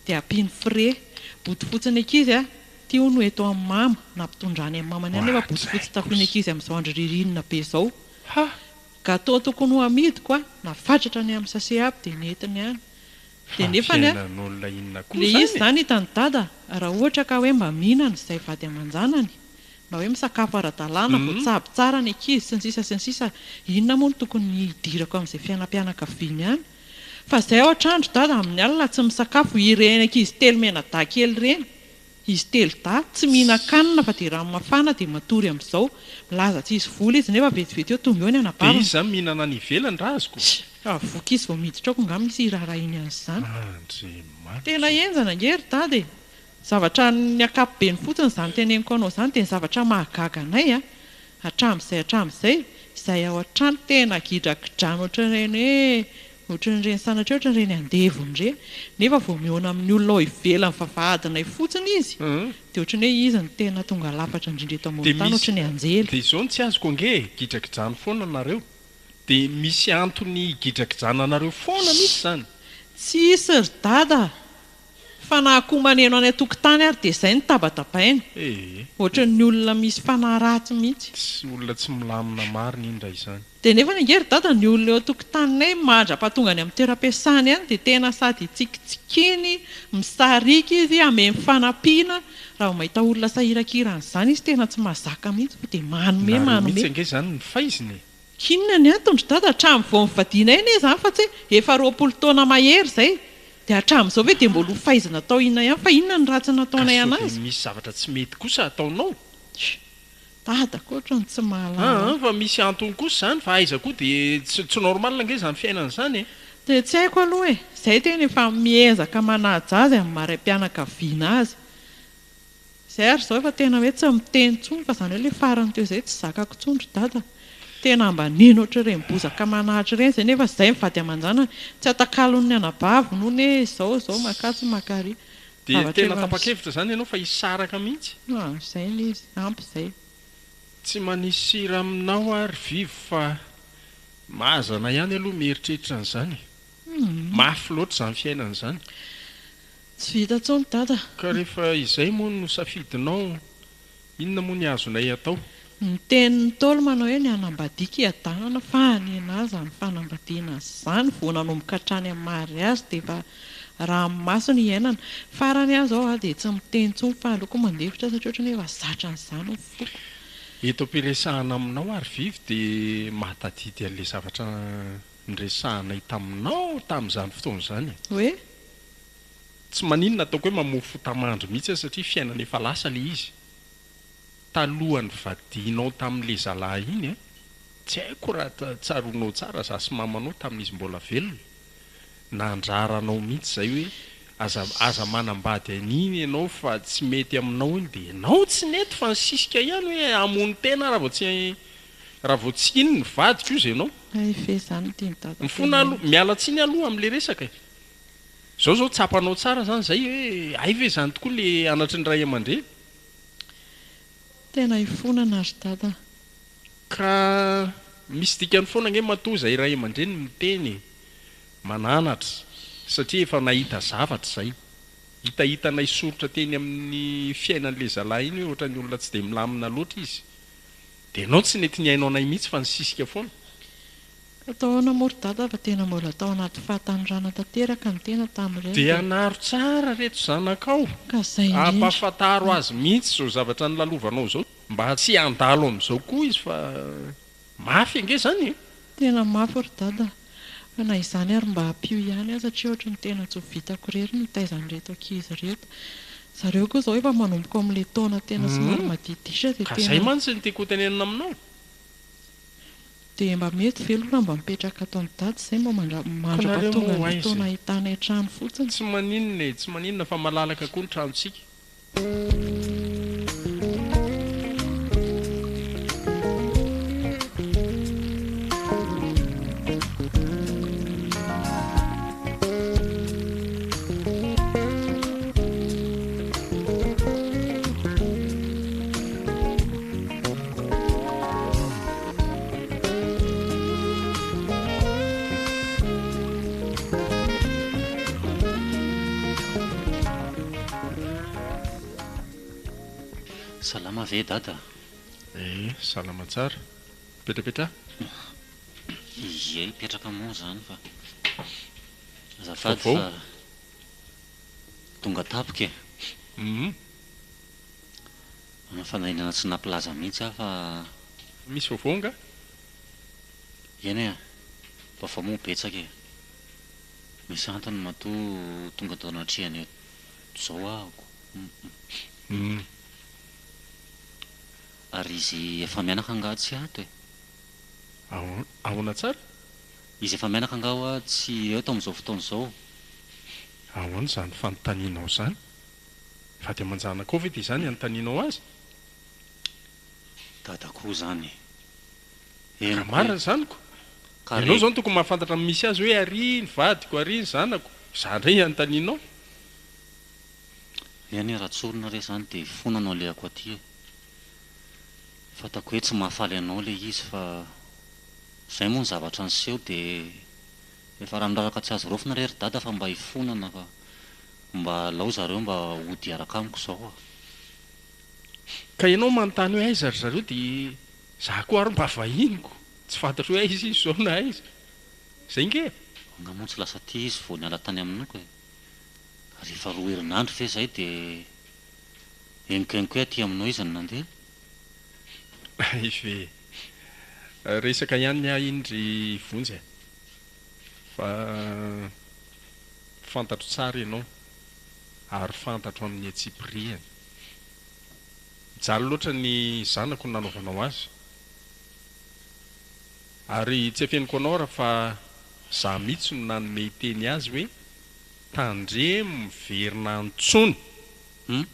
dia ampiany frais, bodofotsy ny ankizy a, ity hono eto amin'i mama, nampitondrany an'i mamany ihany nefa bodofotsy tafian'ny ankizy amin'izao andro ririnina be izao. Ha! Gâteau tokony ho amidiko a, nafatratra ny amin'ny sachet aby dia nentiny any. Dia Fa nefany a, fiainan'olona inona koa le izy izany e? izany hitan'i dada, raha ohatra ka hoe mba mihinana izay vady aman-janany, na hoe misakafo ara-dalàna, voatsabo tsara ny ankizy, sy ny sisa sy ny sisa, inona moa no tokony hidirako amin'izay fiainam-pianakaviany any? Fa izay ao an-trano ry dada amin'ny alina tsy misakafo, ireny ankizy telo mianadahy kely ireny, izy telo dahy, tsy mihinan-kanina fa dia rano mafana dia matory amin'izao. Milaza tsy hisy vola izy nefa vetivety eo tonga eo ny Dia anabaviny. izy izany mihinana any ivelany raha azoko? Fa voky izy vao miditra ao ko nga misy hiraharahiany an'izany. Andriamanitra Tena ô. henjana ange ry dada e! Zavatra ny ankapobeny fotsiny izany teneniko anao izany dia ny zavatra mahagaga anay a! Hatramin'izay hatramin'izay, izay ao an-trano tena gidragidrana ohatran'ireny hoe ohatran'ireny sanatria ohatran'ireny andevony ireny, nefa vao mihaona amin'ny olona ao ivelan'ny vavahadinay fotsiny izy dia ohatran'ny hoe izy no tena tonga lafatra indrindra eto Dia ambony tany, misy, ohatran'ny anjely. dia izao no tsy azoko ange e, gidragidrano foana nareo, dia misy antony higidragidrana anareo foana mihitsy izany? Tsisy ry dada a! Fa na akoho maneno any an-tokotany ary dia izay no tabatabaina. Ee. Ohatran'ny olona misy fanahy ratsy mihitsy. Tsy olona tsy milamina marina iny raha izany. Dia nefa ange ry dada ny olona eo an-tokotaninay mandra-pahatongany amin'ny toeram-piasany any dia tena sady itsikitsikiany, misariaka izy, hameno fanampiana, raha vao mahita olona sahirakiran'izany izy tena tsy mahazaka mihitsy fa dia manome, Nareo manome. mihitsy ange izany no faizina e. K'inona ny antony ry dada? Hatramin'ny vao nivadianay anie izany fa tsy hoe efa 20 taona mahery izay dia hatramin'izao ve dia mbola ho faizina atao inona ihany fa inona ny ratsy Ka nataonay sao dia anazy? misy zavatra tsy mety kosa ataonao? Sh! Dada koa ohatran'ny tsy mahalala Aa ahy. fa misy antony kosa izany fa aiza koa dia tsy tsy normal ange izany fiainana izany e! Dia tsy haiko aloha e! Izay tena efa miezaka manaja azy amin'ny maha raim-pianakaviana azy. Zay ary zao efa tena hoe tsy miteny intsony fa zany hoe le farany teo zay tsy zakako intsony ry dada. Tena ambanina ohatr'ireny bozaka manahatra ireny zay nefa zay mivady aman-janany. Tsy atakalon'ny anabaviny hono hoe izao izao makatsy makary. Dia Zavatra tena efa tapa-kevitra izany ianao fa hisaraka mihitsy? Ah, zay ilay izy, ampy izay. Tsy manisy sira aminao aho ry Vivo fa mazana ihany aloha mieritreritra an'izany e. Mafy loatra izany fiainana izany. Tsy vita intsony dada. Ka rehefa izay moa no safidinao, inona moa ny azonay atao? Ny tenin'ny Ntaolo manao hoe ny hanambadiako hiadanana fa hanena azy izany fanambadiana izany vao nanomboka hatrany amin'ny mariazy dia efa ranomaso ny iainana. Farany aho izao dia tsy miteny intsony fa aleoko mandefitra satria ohatran'ny hoe efa zatra an'izany ny foko. Eto am-piresahana aminao ary Vivo dia mahatadidy an'ilay zavatra niresahanay taminao tamin'izany fotoana izany e. Hoe? Tsy maninona ataoko hoe mamoa fota-mandry mihitsy aho satria fiainana efa lasa le izy. Talohan'ny vadianao tamin'le zalahy iny an, tsy haiko raha tsaroanao tsara za sy mamanao tamin'izy mbola velona, nandrara anao mihitsy zay hoe aza aza manambady an'iny ianao fa tsy mety aminao iny dia ianao tsy nety fa nisisika ihany hoe hamono tena raha vao tsy raha vao tsy iny ny vadiko ozy ianao. Hay ve izany no tian'i Dada Mifona tenenina. aloha, miala tsiny aloha amin'le resaka e. Zao zao tsapanao tsara zany zay hoe hay ve zany tokoa le anatry ny ray aman-dreny? Tena hifonana ry dada a. Ka misy dikany foana ange matoa zay ray aman-dreny miteny e, mananatra satria efa nahita zavatra zay. Hitahitanay soritra teny amin'ny fiainan'le zalahy iny hoe ohatran'ny olona tsy dia milamina loatra izy. Dia enao tsy nety nihaino anay mihitsy fa nisisika foana. Ka atao ahoana moa ry dada fa tena mbola tao anaty fahatanorana tanteraka ny tena tamin'ireny Dia dia. anaro tsara reto zanakao. Ka zay indrindra. Ampahafantaro azy mihitsy izao zavatra nolalovanao izao mba tsy handalo amin'izao koa izy fa mafy ange izany e! Tena mafy ry dada fa na izany ary mba ampio ihany aho satria ohatry ny tena tsy ho vitako irery ny hitaiza an'ireto ankizy ireto. Zareo koa izao efa manomboka ao amin'ilay taona tena somary madiditra dia Ka izay tena. mantsy no tiako hotenenina aminao. Dia mba mety ve aloha raha mba mipetraka ato amin'i Dada izay mba Ko nareo mandra-pahatonga moa ny aiza fotoana e? ahitanay trano fotsiny. Tsy maninona e, tsy maninona fa malalaka koa ny tranontsika. Salama ve dada? Eh, salama tsara. Mipetrapetraha. Ie, hipetraka moa izany fa azafady Vaovao? fa tonga tampoka e. Hum. Manao fanahinana tsy nampilaza mihitsy aho fa. Misy vaovao angaha? Eny e, vaovao moa betsaka e. Misy antony matoa tonga tao anatrehany eto izao ahako. Humm. Ary izy efa mianaka angaha tsy ato e? Ahoana tsara? Izy efa mianaka angaha hoa tsy eto amin'izao fotoana izao? Ahoana izany fanontanianao izany? Vady aman-janakao ve dia izany anontanianao azy? Dada koa izany e! Ka Henoko hoe. marina izany ko! Ka Ianao re. izao no tokony mahafantatra ny misy azy hoe ary ny vadiko, ary ny zanako. Izaho indray anontanianao? Eny e, raha tsorina re izany dia fona no alehako aty e! Fantako hoe tsy mahafaly anao ilay izy fa izay moa ny zavatra niseho dia efa rano raraka tsy azo raofina re ry dada fa mba hifonana fa mba alao zareo mba hody hiaraka amiko izao a! Ka ianao manontany hoe aiza ry zareo dia za koa ary mba vahiniko, tsy fantatro hoe aiza izy izao na aiza. Izay nge e! Angaha moa tsy lasa aty izy vao niala tany aminoko e! Ary efa roa herinandro ve izay dia henoko henoko hoe aty aminao izy no nandeha? Hay ve! Resaka ihany ny ahy iny ry Vonjy a! Fa fantatro tsara ianao ary fantatro amin'ny antsipirihany. Mijaly loatra ny zanako ny nanaovanao azy. Ary tsy afeniko anao ary fa za mitsy no nanome teny azy hoe tandremo miverina antsony. Hum?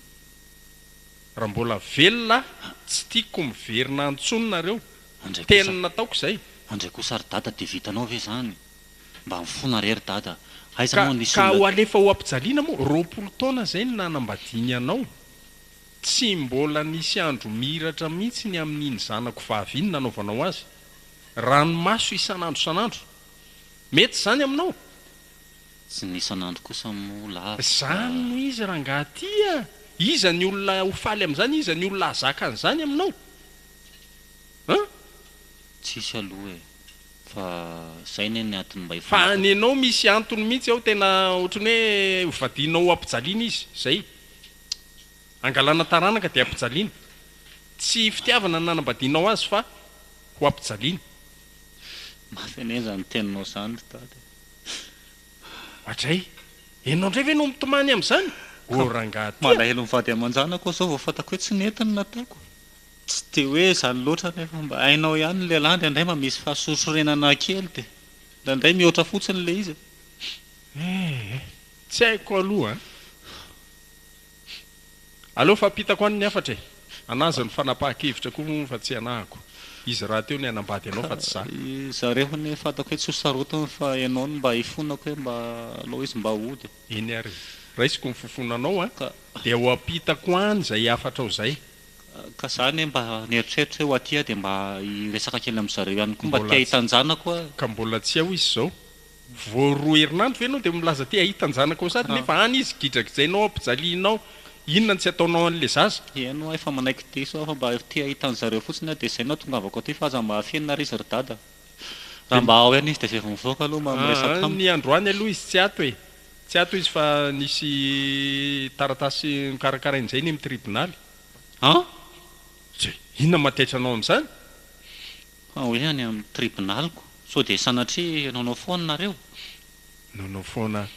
Raha mbola velona aho tsy tiako miverina antsony nareo. Andray kosa. Teny nataoko izay. Andray kosa ry dada dia vitanao ve izany? Mba mifona re ry dada. Aiza Ka moa nisy ka ho olona. alefa ho ampijaliana moa? 20 taona izay no nanambadiany anao. Tsy mbola nisy andro mihiratra mihitsy ny amin'iny zanako vavy iny nanaovanao azy. Ranomaso isan'andro isan'andro. Mety izany aminao? Tsy ny isan'andro kosa moa lavitra. Izany no izy rangahy ty a! Iza ny olona ho faly amin'izany, iza ny olona hahazaka an'izany aminao? An? Tsisy aloha e! Fa zay ne ny antony mba Fa hifanakalo. nenao misy antony mihitsy ao tena ohatran'ny hoe ho vadianao ho ampijaliana izy, zay. Angalana taranaka dia ampijaliana. Tsy fitiavana ny nanambadianao azy fa ho ampijaliana. Mafy anie zany teninao zany ry dada e. Oadray! Enao ndray ve no mitomany amin'izany? Ka Oh rangahy ty a! malahelo ny vady aman-janako aho zao vao fantako hoe tsy nety ny nataoko. Tsy dia hoe izany loatra anefa mba hainao ihany ny lehilahy indraindray mba misy fahasorisorenana kely dia indraindray mihoatra fotsiny ilay izy e. Eh! Tsy haiko aloha an! Aleo fa ampitako any ny hafatra e! An'azy ny fanapahan-kevitra koa moa fa tsy anahako. Izy rahateo ny hanambady anao Ka fa tsy za. zareo anie fantako hoe tsy ho sarotiny fa ianao no mba hifonako hoe mba aleo izy mba hody e. Eny ary e! Raisiko ny fofonanao an! Ka. Dia ho ampitako any izay hafatrao izay. Ka za anie mba nieritreritra hoe ho aty aho dia mba hiresaka kely amin-dry zareo ihany koa, mba Mbola te hahita an-janako aho e. Ka mbola tsy ao izy izao. Vao roa herinandro ve ianao dia milaza te hahita an-janakao sady nefa any izy gidragidrainao ampijalianao, inona no tsy ataonao an'ilay zaza? Eny hoa efa manaiky diso aho fa mba te hahita an-zareo fotsiny aho dia izay no ahatongavako aty fa aza mba afenina ary izy ry dada. Raha mba ao ihany izy dia izay vao mivoaka aloha mba miresaka Aa amiko. ny androany aloha izy tsy ato e! Tsy ato izy fa nisy taratasy nokarakarainy izay eny amin'ny tribonaly. An? Tsia, inona no mahataitra anao amin'izany? Fa hoe any amin'ny tribonaliko. Sao dia sanatria naonao foana nareo? Naonao foana aho.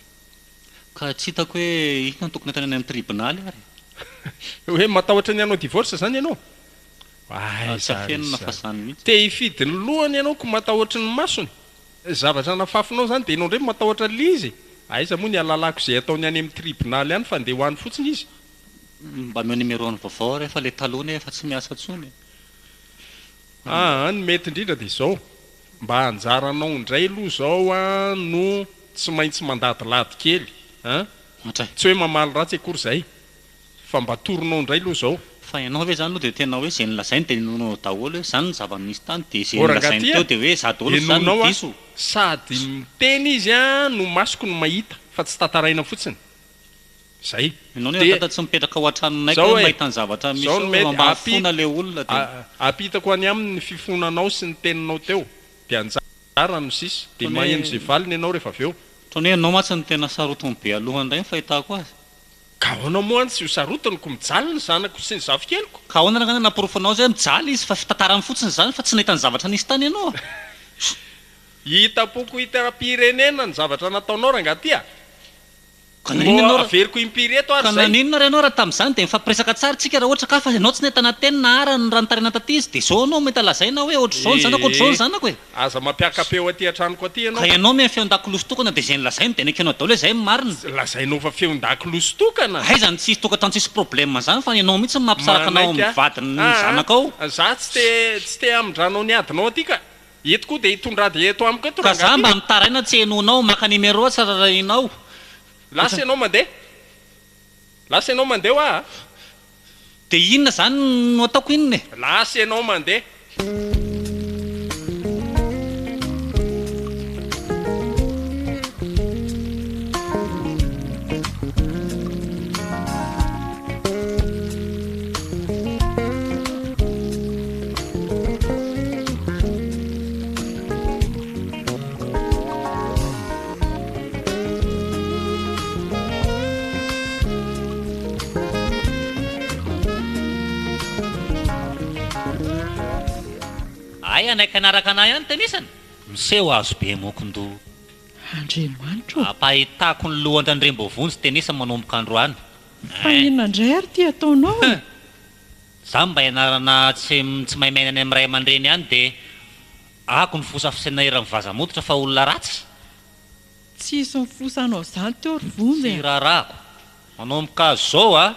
Ka tsy hitako hoe inona no tokony ataony any amin'ny tribonaly ary e? Hoe matahotra ny hanao divorce izany ianao? Tsy Aiza ary afenina fa izany. izany mihitsy. Te hifidy ny lohany ianao ko matahotry ny masony? Zavatra nafafinao izany dia ianao indray matahotra an'ilay izy e? Aiza moa ny halalako izay ataony any amin'ny tribonaly any fa ndeha ho any fotsiny izy. Mba omeo numéro-ny vaovao ary fa ilay taloha anie efa tsy miasa intsony e. Aa ny mety indrindra dia izao, mba anjaranao indray aloha izao an no tsy maintsy mandadilady kely an! Ohatray. Tsy hoe mamaly ratsy akory izay fa mba toronao indray aloha izao. Fa ianao ve izany aloha dia tena hoe izay nolazainy dia inoanao daholo hoe izany ny zava-nisy tany dia izay Ô rangahy nolazainy ty teo a! dia hoe za daholo izany no Henoinao an! diso? Sady miteny izy an no masoko no mahita fa tsy tantaraina fotsiny. Zay. Ianao nefa Dia dada tsy mipetraka ao an-tranonay ka zao hoe e! mahita ny zavatra misy Zao no ao mety, mba api mifona le olona dia. Apitako any aminy ny fifonanao sy ny teninao teo, dia anjara no sisa, dia Ohatran'ny maheno hoe izay valiny ianao rehefa avy eo. Ohatran'ny hoe ianao mantsy no tena sarotiny be aloha indray ny fahitako azy. Ka ahoana moa any tsy ho sarotiny ko mijaly ny zanako sy ny zafikeliko? Ka ahoana rangah no nanaporofo anao zay hoe mijaly izy fa fitantarany fotsiny izany fa tsy nahita ny zavatra nisy tany ianao? Hitam-poko hitam-pirenena ny zavatra nataonao rangahy ty a! Ka naninona Mbô ianao ra. averiko impiry eto ary Ka zay. naninona ary ianao raha tamin'izany dia nifampiresaka tsara tsika raha ohatra ka fa ianao tsy nahitana teny na ara ny raha nitaraina taty izy dia izao ianao mety lazaina hoe ohatr'izao ny zanako ohatr'izao ny Ee, zanako e! aza mampiaka-peo aty an-tranoko aty Ka ianao. ianao mihaino feon-dakolosy tokana dia izay nolazainy dia nekenao daholo hoe izay no marina. Lazainao fa feon-dakolosy tokana? Aiza no tsisy tokantrano tsisy problème zany fa ianao mihitsy no mampisaraka anao Manaiky amin'ny aho. vadin'ny Aa, zanakao. za tsy te tsy te hamindranao ny adinao aty ka. Eto koa dia hitondra ady eto amiko eto Ka rangahy za ty. mba mitaraina tsy henoinao, maka numéro tsy rarahinao. Lasa ianao mandeha. Lasa ianao mandeha hoa a. Dia inona izany no ataoko inona e? Lasa ianao mandeha. Hay hanaiky hanaraka anah ihany tenisany? Miseho azo be mokondoha. Andriamanitra ô! Ampahitako ny lohan-dRandriamboavonjy tenisany manomboka androany. Fa inona indray ary ity ataonao e? Za mba ianarana tsy tsy mahay miaina any amin'ny ray aman-dreny any dia ako ny fosa fisainana eran'ny vaza-mototra fa olona ratsy. Tsisy nifosa anao zany teo ry Vonjy Tsy a! raharahako. Manomboka zao a,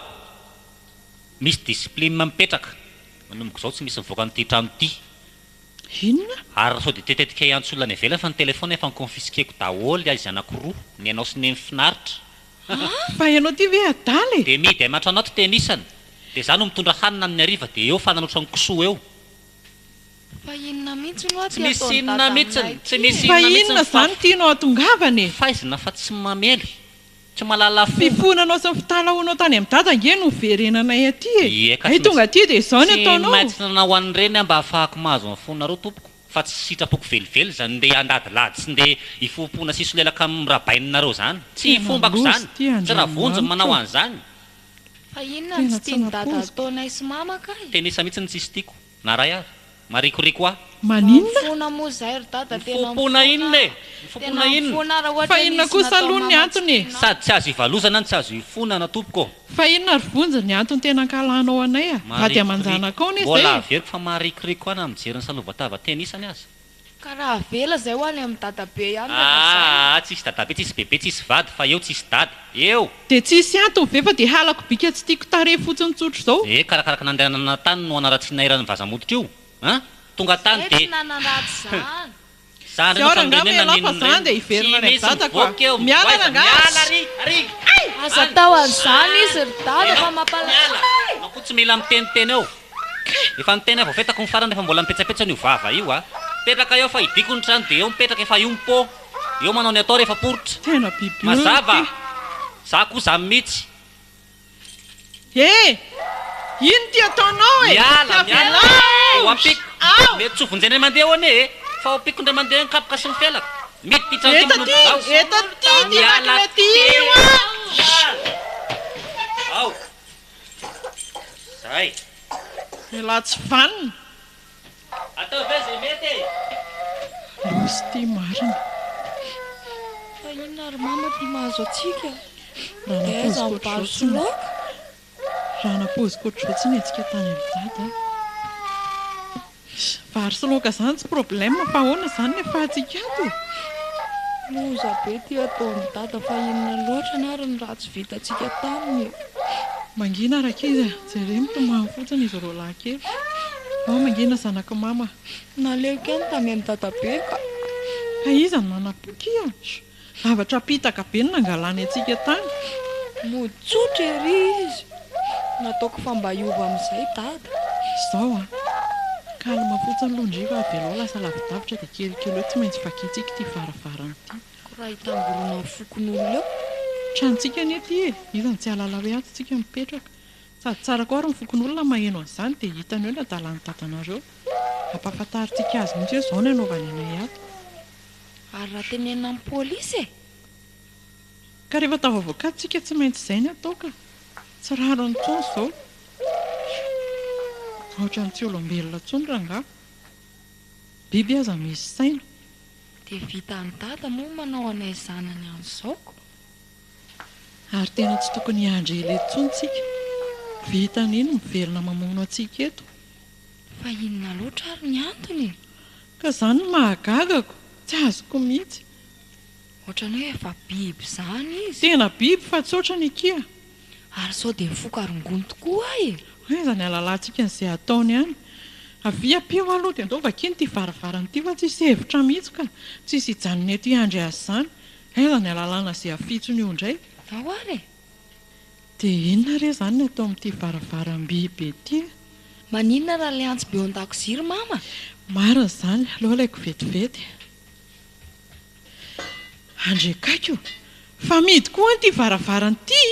misy discipline mipetraka. Manomboka izao tsy misy mivoaka an'ity trano ity. Inona? Ary sao dia tetetika hiantso olona any ivelany fa ny téléphone efa ni-confisquer-ko daholo izy anakiroa, ny anao sy neny finaritra. Fa ianao ity ve adala e? Dia mihidy aman-trano ato tenisany. Dia za no mitondra hanina amin'ny hariva dia eo fananotra ny kisoa eo. Fa inona mihitsy no Tsy aty misy ataon'i inona dada mihitsiny, aminay tsy ity misy e? Fa inona mihitsiny inona fa izany tianao hatongavana e? faizina fa tsy mamely, tsy mahalala fomba. Fifonanao sy ny fitalahoanao tany amin'i dada ange no hiverenanay aty e! Ie ka Hay tsy tonga maintsy aty dia izao ny tsy ataonao? maintsy nanao an'ireny aho mba hahafahako mahazo ny fonareo tompoko fa tsy sitrapoko velively izany ndeha handadilady sy ndeha hifompona sy hisolelaka amin'ny rabainareo izany. Tsy Tena fombako loza izany, ity tsy Ravonjy no manao Andriamanitra ô! an'izany. Fa inona no Tena tsy tsy tian'i dada nampoiziko. ataonay sy mama kay? Tenisa mihitsy no tsisy tiako. Na ray ary. Marikoriko ahy. Mba Maninona? mifona moa zay ry dada tena Mifompona mifona inona e? a! Mifompona Tena inona? mifona raha Fa ohatra inona nisy kosa natao aloha ny mama tsy antony e? tianao. Sady tsy azo ivalozana no tsy azo ifonana tompoko ô. Fa inona ry Vonjy ny antony tena ankahalanao anay a? Vady Marikoriko. aman-janakao anie Mbola izay e! averiko fa marikoriko ahy na mijery ny salovatava tenisany aza. Ka raha avela zay ho any amin'ny dadabe ihany rehefa zay. Aa tsisy dadabe tsisy bebe tsisy vady fa eo tsisy dada. Eo! Dia tsisy antony ve fa dia halako bika tsy tiako tarehy fotsiny tsotra izao. Ee karakaraka nandehanana tany no hanaratsiana eran'ny vazamototra io an! Tonga tany Zay tsy dia nanaratsy zany. Za Tsy ndray ao no rangaha fanombenena mialà fa n'inona za ireny. ndeha Tsy hiverina any misy amin'ny dadako a! mivoaka eo, Miala mivoaiza, rangaha! miala ary! Ary! Aza Any! atao an'izany izy ry dada fa Miala! mampalahelo. Ianao koa tsy mila miteniteny eo. Efa niteny aho voafetako ny farany efa mbola mipetsapetsana io vava io a! Mipetraka eo fa hidiko ny trano dia eo mipetraka efa io mi-po eo manao ny atao rehefa poritra. Tena biby olona Mazava! ity. Za koa zany mitsy. He! Ino ity ataonao e? Miala, miala! Avelao! Ho ampiko. Ao! Mety tsy ho vonjena indray mandeha eo anie e! Fa ho ampiko indray mandeha ny kapoka sy ny felaka. Mety ity trano ity Eto manomboka aty! izao. Eto aty ity Miala lakile ity teo! io a! Ao! Zay. Elah tsy vanona. Ataovy eo izay mety e! Loza ity marina. Fa inona ry mama ty mahazo antsika? Raha Dia aiza napoiziko ny vary ohatr'izao sy tsy laoka? Raha napoiziko ohatr'izao tsy nihetsika tany amin'i dada aho. Vary sy laoka izany tsy problème fa ahoana izany ny afahantsika ato e? Loza be ty ataon'i dada fa inona loatra ary ny ratsy vitantsika taminy e? Mangina rankizy a! Jereo mitomany fotsiny izy roalahy kely. Ao mangina zanak'i mama. Naleoko ihany tany amin'i dadabe ka. Ka iza no nanapoky a? Zavatra pitaka be no nangalany antsika tany. Mody tsotra ery izy. Nataoko fa mba hiova amin'izay dada. Izao an! Calme fotsiny aloha ndry fa avelao lasa lavidavitra dia kelikely eo tsy maintsy vakintsika ity varavarana ity. Ko raha hitangorona ny fokonolona eo. Tranontsika anie ity e! Iza no tsy hahalala hoe ato tsika mipetraka. Sady tsara koa ary ny fokonolona maheno an'izany dia hitany eo ny hadalan'ny dadanareo. Ampahafantarintsika azy mihitsy hoe izao no anaovany anay ato. Ary raha tenenina amin'ny polisy e! Ka rehefa tafavoaka ato tsika tsy maintsy izay ny atao ka! Tsy rariny intsony izao. Ohatran'ny tsy olombelona intsony rangaha. Biby aza misy saina. Dia vitan'i Dada moa manao anay zanany an'izao ko. Ary tena tsy tokony hiandry ela intsony tsika. Vitan'iny miverina mamono antsika eto. Fa inona loatra ary ny antony e? Ka zany no mahagagako, tsy azoko mihitsy. Ohatran'ny hoe efa biby izany izy. Tena biby fa tsy ohatrany akia. Ary sao dia mifoka rongony tokoa aho e? Aiza ny halalantsika an'izay ataony any. Avia ampio aloha dia ndao vakiana ity varavarana ity fa tsisy hevitra mihitsy ka. Tsisy hijanona eto hiandry azy izany. Aiza ny halalana izay afitsony io indray. Ao ary e! Dia inona re izany ny atao amin'ity varavaram-by be ity e? Maninona raha ilay antsy be ao an-dakozia ry mama? Marina izany, aleo alaiko vetivety. Andriakaiky o! Fa mihidy koa an ity varavarana ity!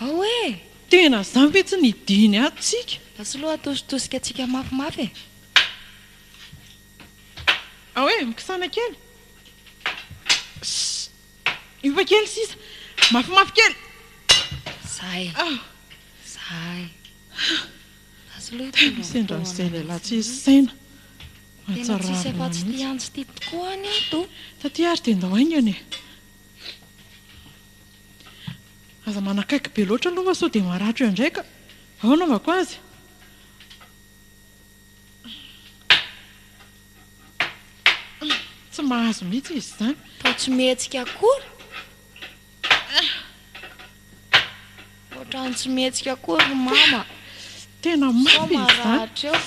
Ao e! Tena izany ve tsy nidiny ato tsika? Lasa aloha atositosika antsika mafimafy e! Ao e! Mikisana kely! Ssss! Iofa kely sisa! Mafimafy kely! Zay! Zay! Lasa aloha Tena hitondra sendra ny an'izay fitaovana lehilahy mihitsy. tsisy saina. Tena tsisy Mahatsiravina afa-tsy ity mihitsy. antsy ity tokoa any ato. Taty ary dia ndao haingana e! Aza manakaiky be loatra aloha fa sao dia maratra eo indray ka! Ao anaovako azy. Tsy mahazo mihitsy izy izany. Toa tsy mihetsika akory. Ohatran'ny tsy mihetsika akory ry mama. Tena Sao mafy izy izany. maratra eo.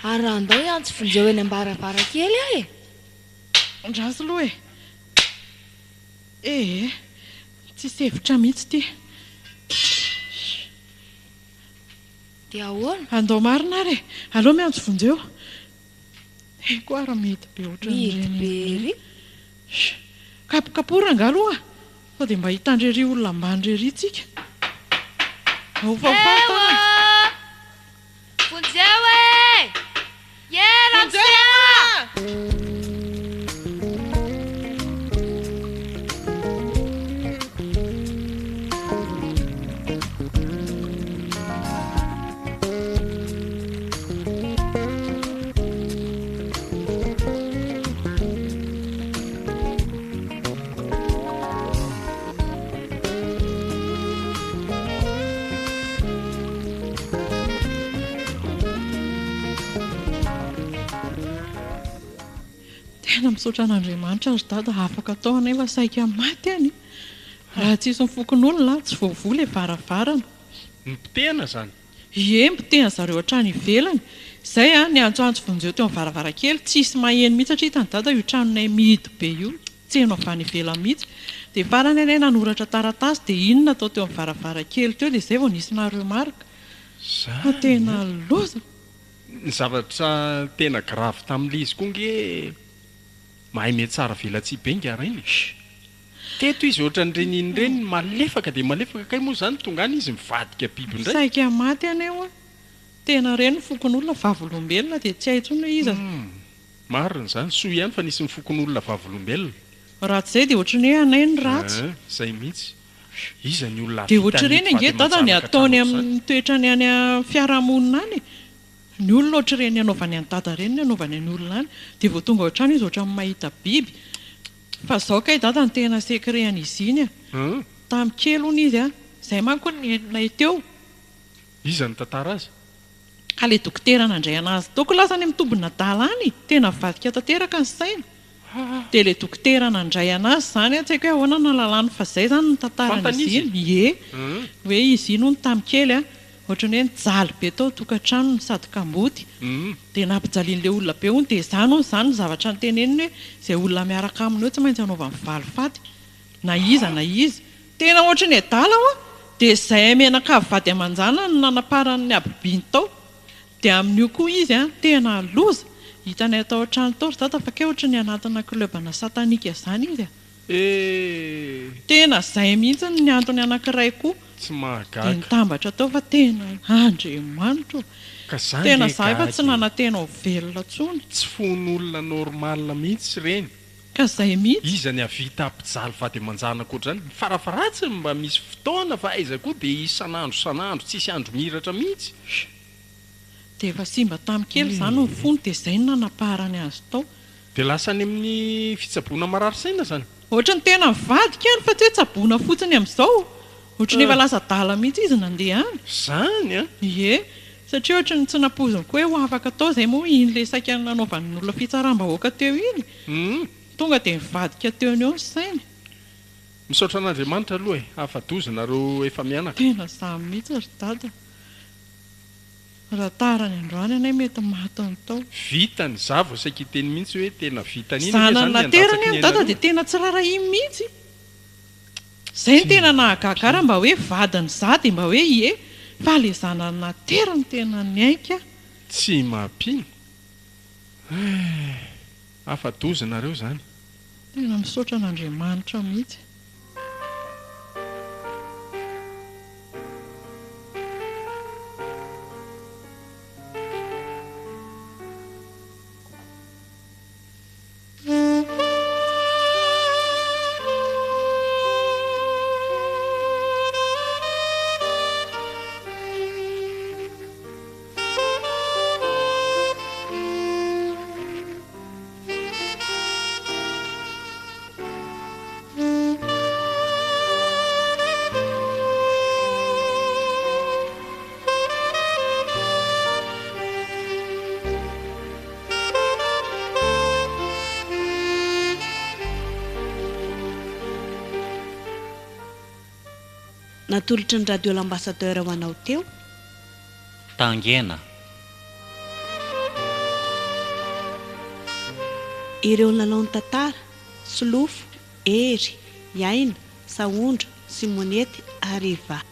Ary raha andao hiantso vonjeo eny am-baravarankely aho e. Andraso aloha e. Ee, tsisy hevitra mihitsy ity. Dia ahoana? Andao marina ary e. Aleo miantso vonjeo. Haiko ary mety be Mihidy ohatran'ireny be ery. Sh! Kapokapoha rangahy aloha sao dia mba hitandry ery olona ambany rery tsika. Ahofahofaho Ewa! tanana. Vonjeo e! Ye ramose a! Tena misaotra an'Andriamanitra ry dada afaka tao anefa saika maty any. Raha tsisy ny fokonolona tsy voavoha ilay varavarana. Nipotehana izany? Ie, nipotehana zareo hatrany ivelany. Izay an, niantsoantso vonjeo teo amin'ny varavarankely, tsisy maheno mihitsy satria hitan'i dada io tranonay mihidy be io, tsy heno avy any ivelany mihitsy. Dia farany anie nanoratra taratasy dia iny natao teo amin'ny varavarankely teo dia izay vao nisy na-remarque. Fa Zany tena an! loza! Ny zavatra tena grave tamin'ilay izy koa nge mahay mihatsara velatsihy be ingahy rainy e! Teto izy ohatran'ireny iny ireny malefaka dia malefaka kay moa izany tonga any izy mivadika biby indray. Saika maty anie hoa. Tena reny ny fokonolona vavolombelona dia tsy hay intsony hoe iza. Humm. Marina izany. Soa ihany fa nisy ny fokonolona vavolombelona. Raha tsy izay dia ohatran'ny hoe anay no ratsy. Eeh, izay mihitsy. Iza ny olona Dia hahavita ohatr'ireny an'ito ange vady dada ny aman-janaka ataony trano ohatr'izany? amin'ny toetrany any amin'ny fiarahamonina any e. Ny olona ohatr'ireny anaovany an'i dada ireny ny anaovany an'ny olona any. Dia vao tonga ao an-trano izy ohatran'ny mahita biby. Fa zao kay dada no tena secret an'izy iny a! Tamin'ny kely hono izy a! Zay manko no nihainonay teo. Iza no nitantara azy? Ka le dokotera nandray anazy teo ko lasa any amin'ny tombon'adala any! Tena nivadika tanteraka ny saina. Dia le dokotera nandray anazy zany a, tsy haiko hoe ahoana no nahalalany fa zay zany no Fantany tantaran'izy izy? iny. Ie. Hoe izy iny hono tamin'ny kely a, Ohatran'ny hoe nijaly be tao an-tokantranony sady kamboty. Dia nampijalian'ilay olona be hono. Dia izany hono izany ny zavatra noteneniny hoe izay olona miaraka aminy eo tsy maintsy anaovany valifaty na iza na iza. Tena ohatran'ny adala hoa! Dia izay mianakavy vady aman-janany no nanaparany ny habibiany tao. Dia amin'io koa izy an, tena loza! Hitanay tao an-trano tao ry dada fa kay ohatran'ny anatina club-na satanika izany izy a! Eh! Tena zay mihitsy ny antony anakiray koa Tsy dia mahagaga. nitambatra tao fa tena Andriamanitra o! Ka za Tena nge za efa tsy gaga e! nanantena ho velona tsony. Tsy fon'olona normal mihitsy ireny. Ka zay mihitsy. Iza ny havita hampijaly vady aman-janaka ohatr'izany? Farafaharatsiny mba misy fotoana fa aiza koa dia isan'andro isan'andro tsisy andro mihiratra mihitsy. Dia efa simba tamin'ny kely izany ny fony dia izay no nanaparany azy tao. Dia lasa any amin'ny fitsaboana marary saina izany? Ohatry ny tena mivadika any fa tsy hoe tsaboina fotsiny amin'izao. Ohatry ny efa lasa adala mihitsy izy nandeha any. Izany an! Ie. Satria ohatry ny tsy nampoiziny koa hoe ho afaka tao izay moa iny ilay saika nanaovan'ny olona fitsaram-bahoaka teo iny. Tonga dia nivadika teo no eo ny sainy. Misaotra an'Andriamanitra aloha e! Afa-doza nareo efa mianaka. Tena izany mihitsy ry dada. Raha tara ny androany anay mety maty ny tao. Vitany, za vao saika hiteny mihitsy hoe tena vitany iny ange Zanany zany le naterany handatsaky any ny dada ainareo. dia tena tsy rarahiny mihitsy. Zay no tena nahagaga ahy raha mba hoe vadiny za dia mba hoe ie fa le zanany naterany tena niaika. Tsy mampino eh! Afa-doza nareo zany. Tena misaotra an'Andriamanitra mihitsy. Natolotry ny Radio L'Ambassadeur ho anao teo. Tangena. Ireo nilalao ny tantara, Solofo, Hery, Aina, Sahondra, Simonety ary Eva.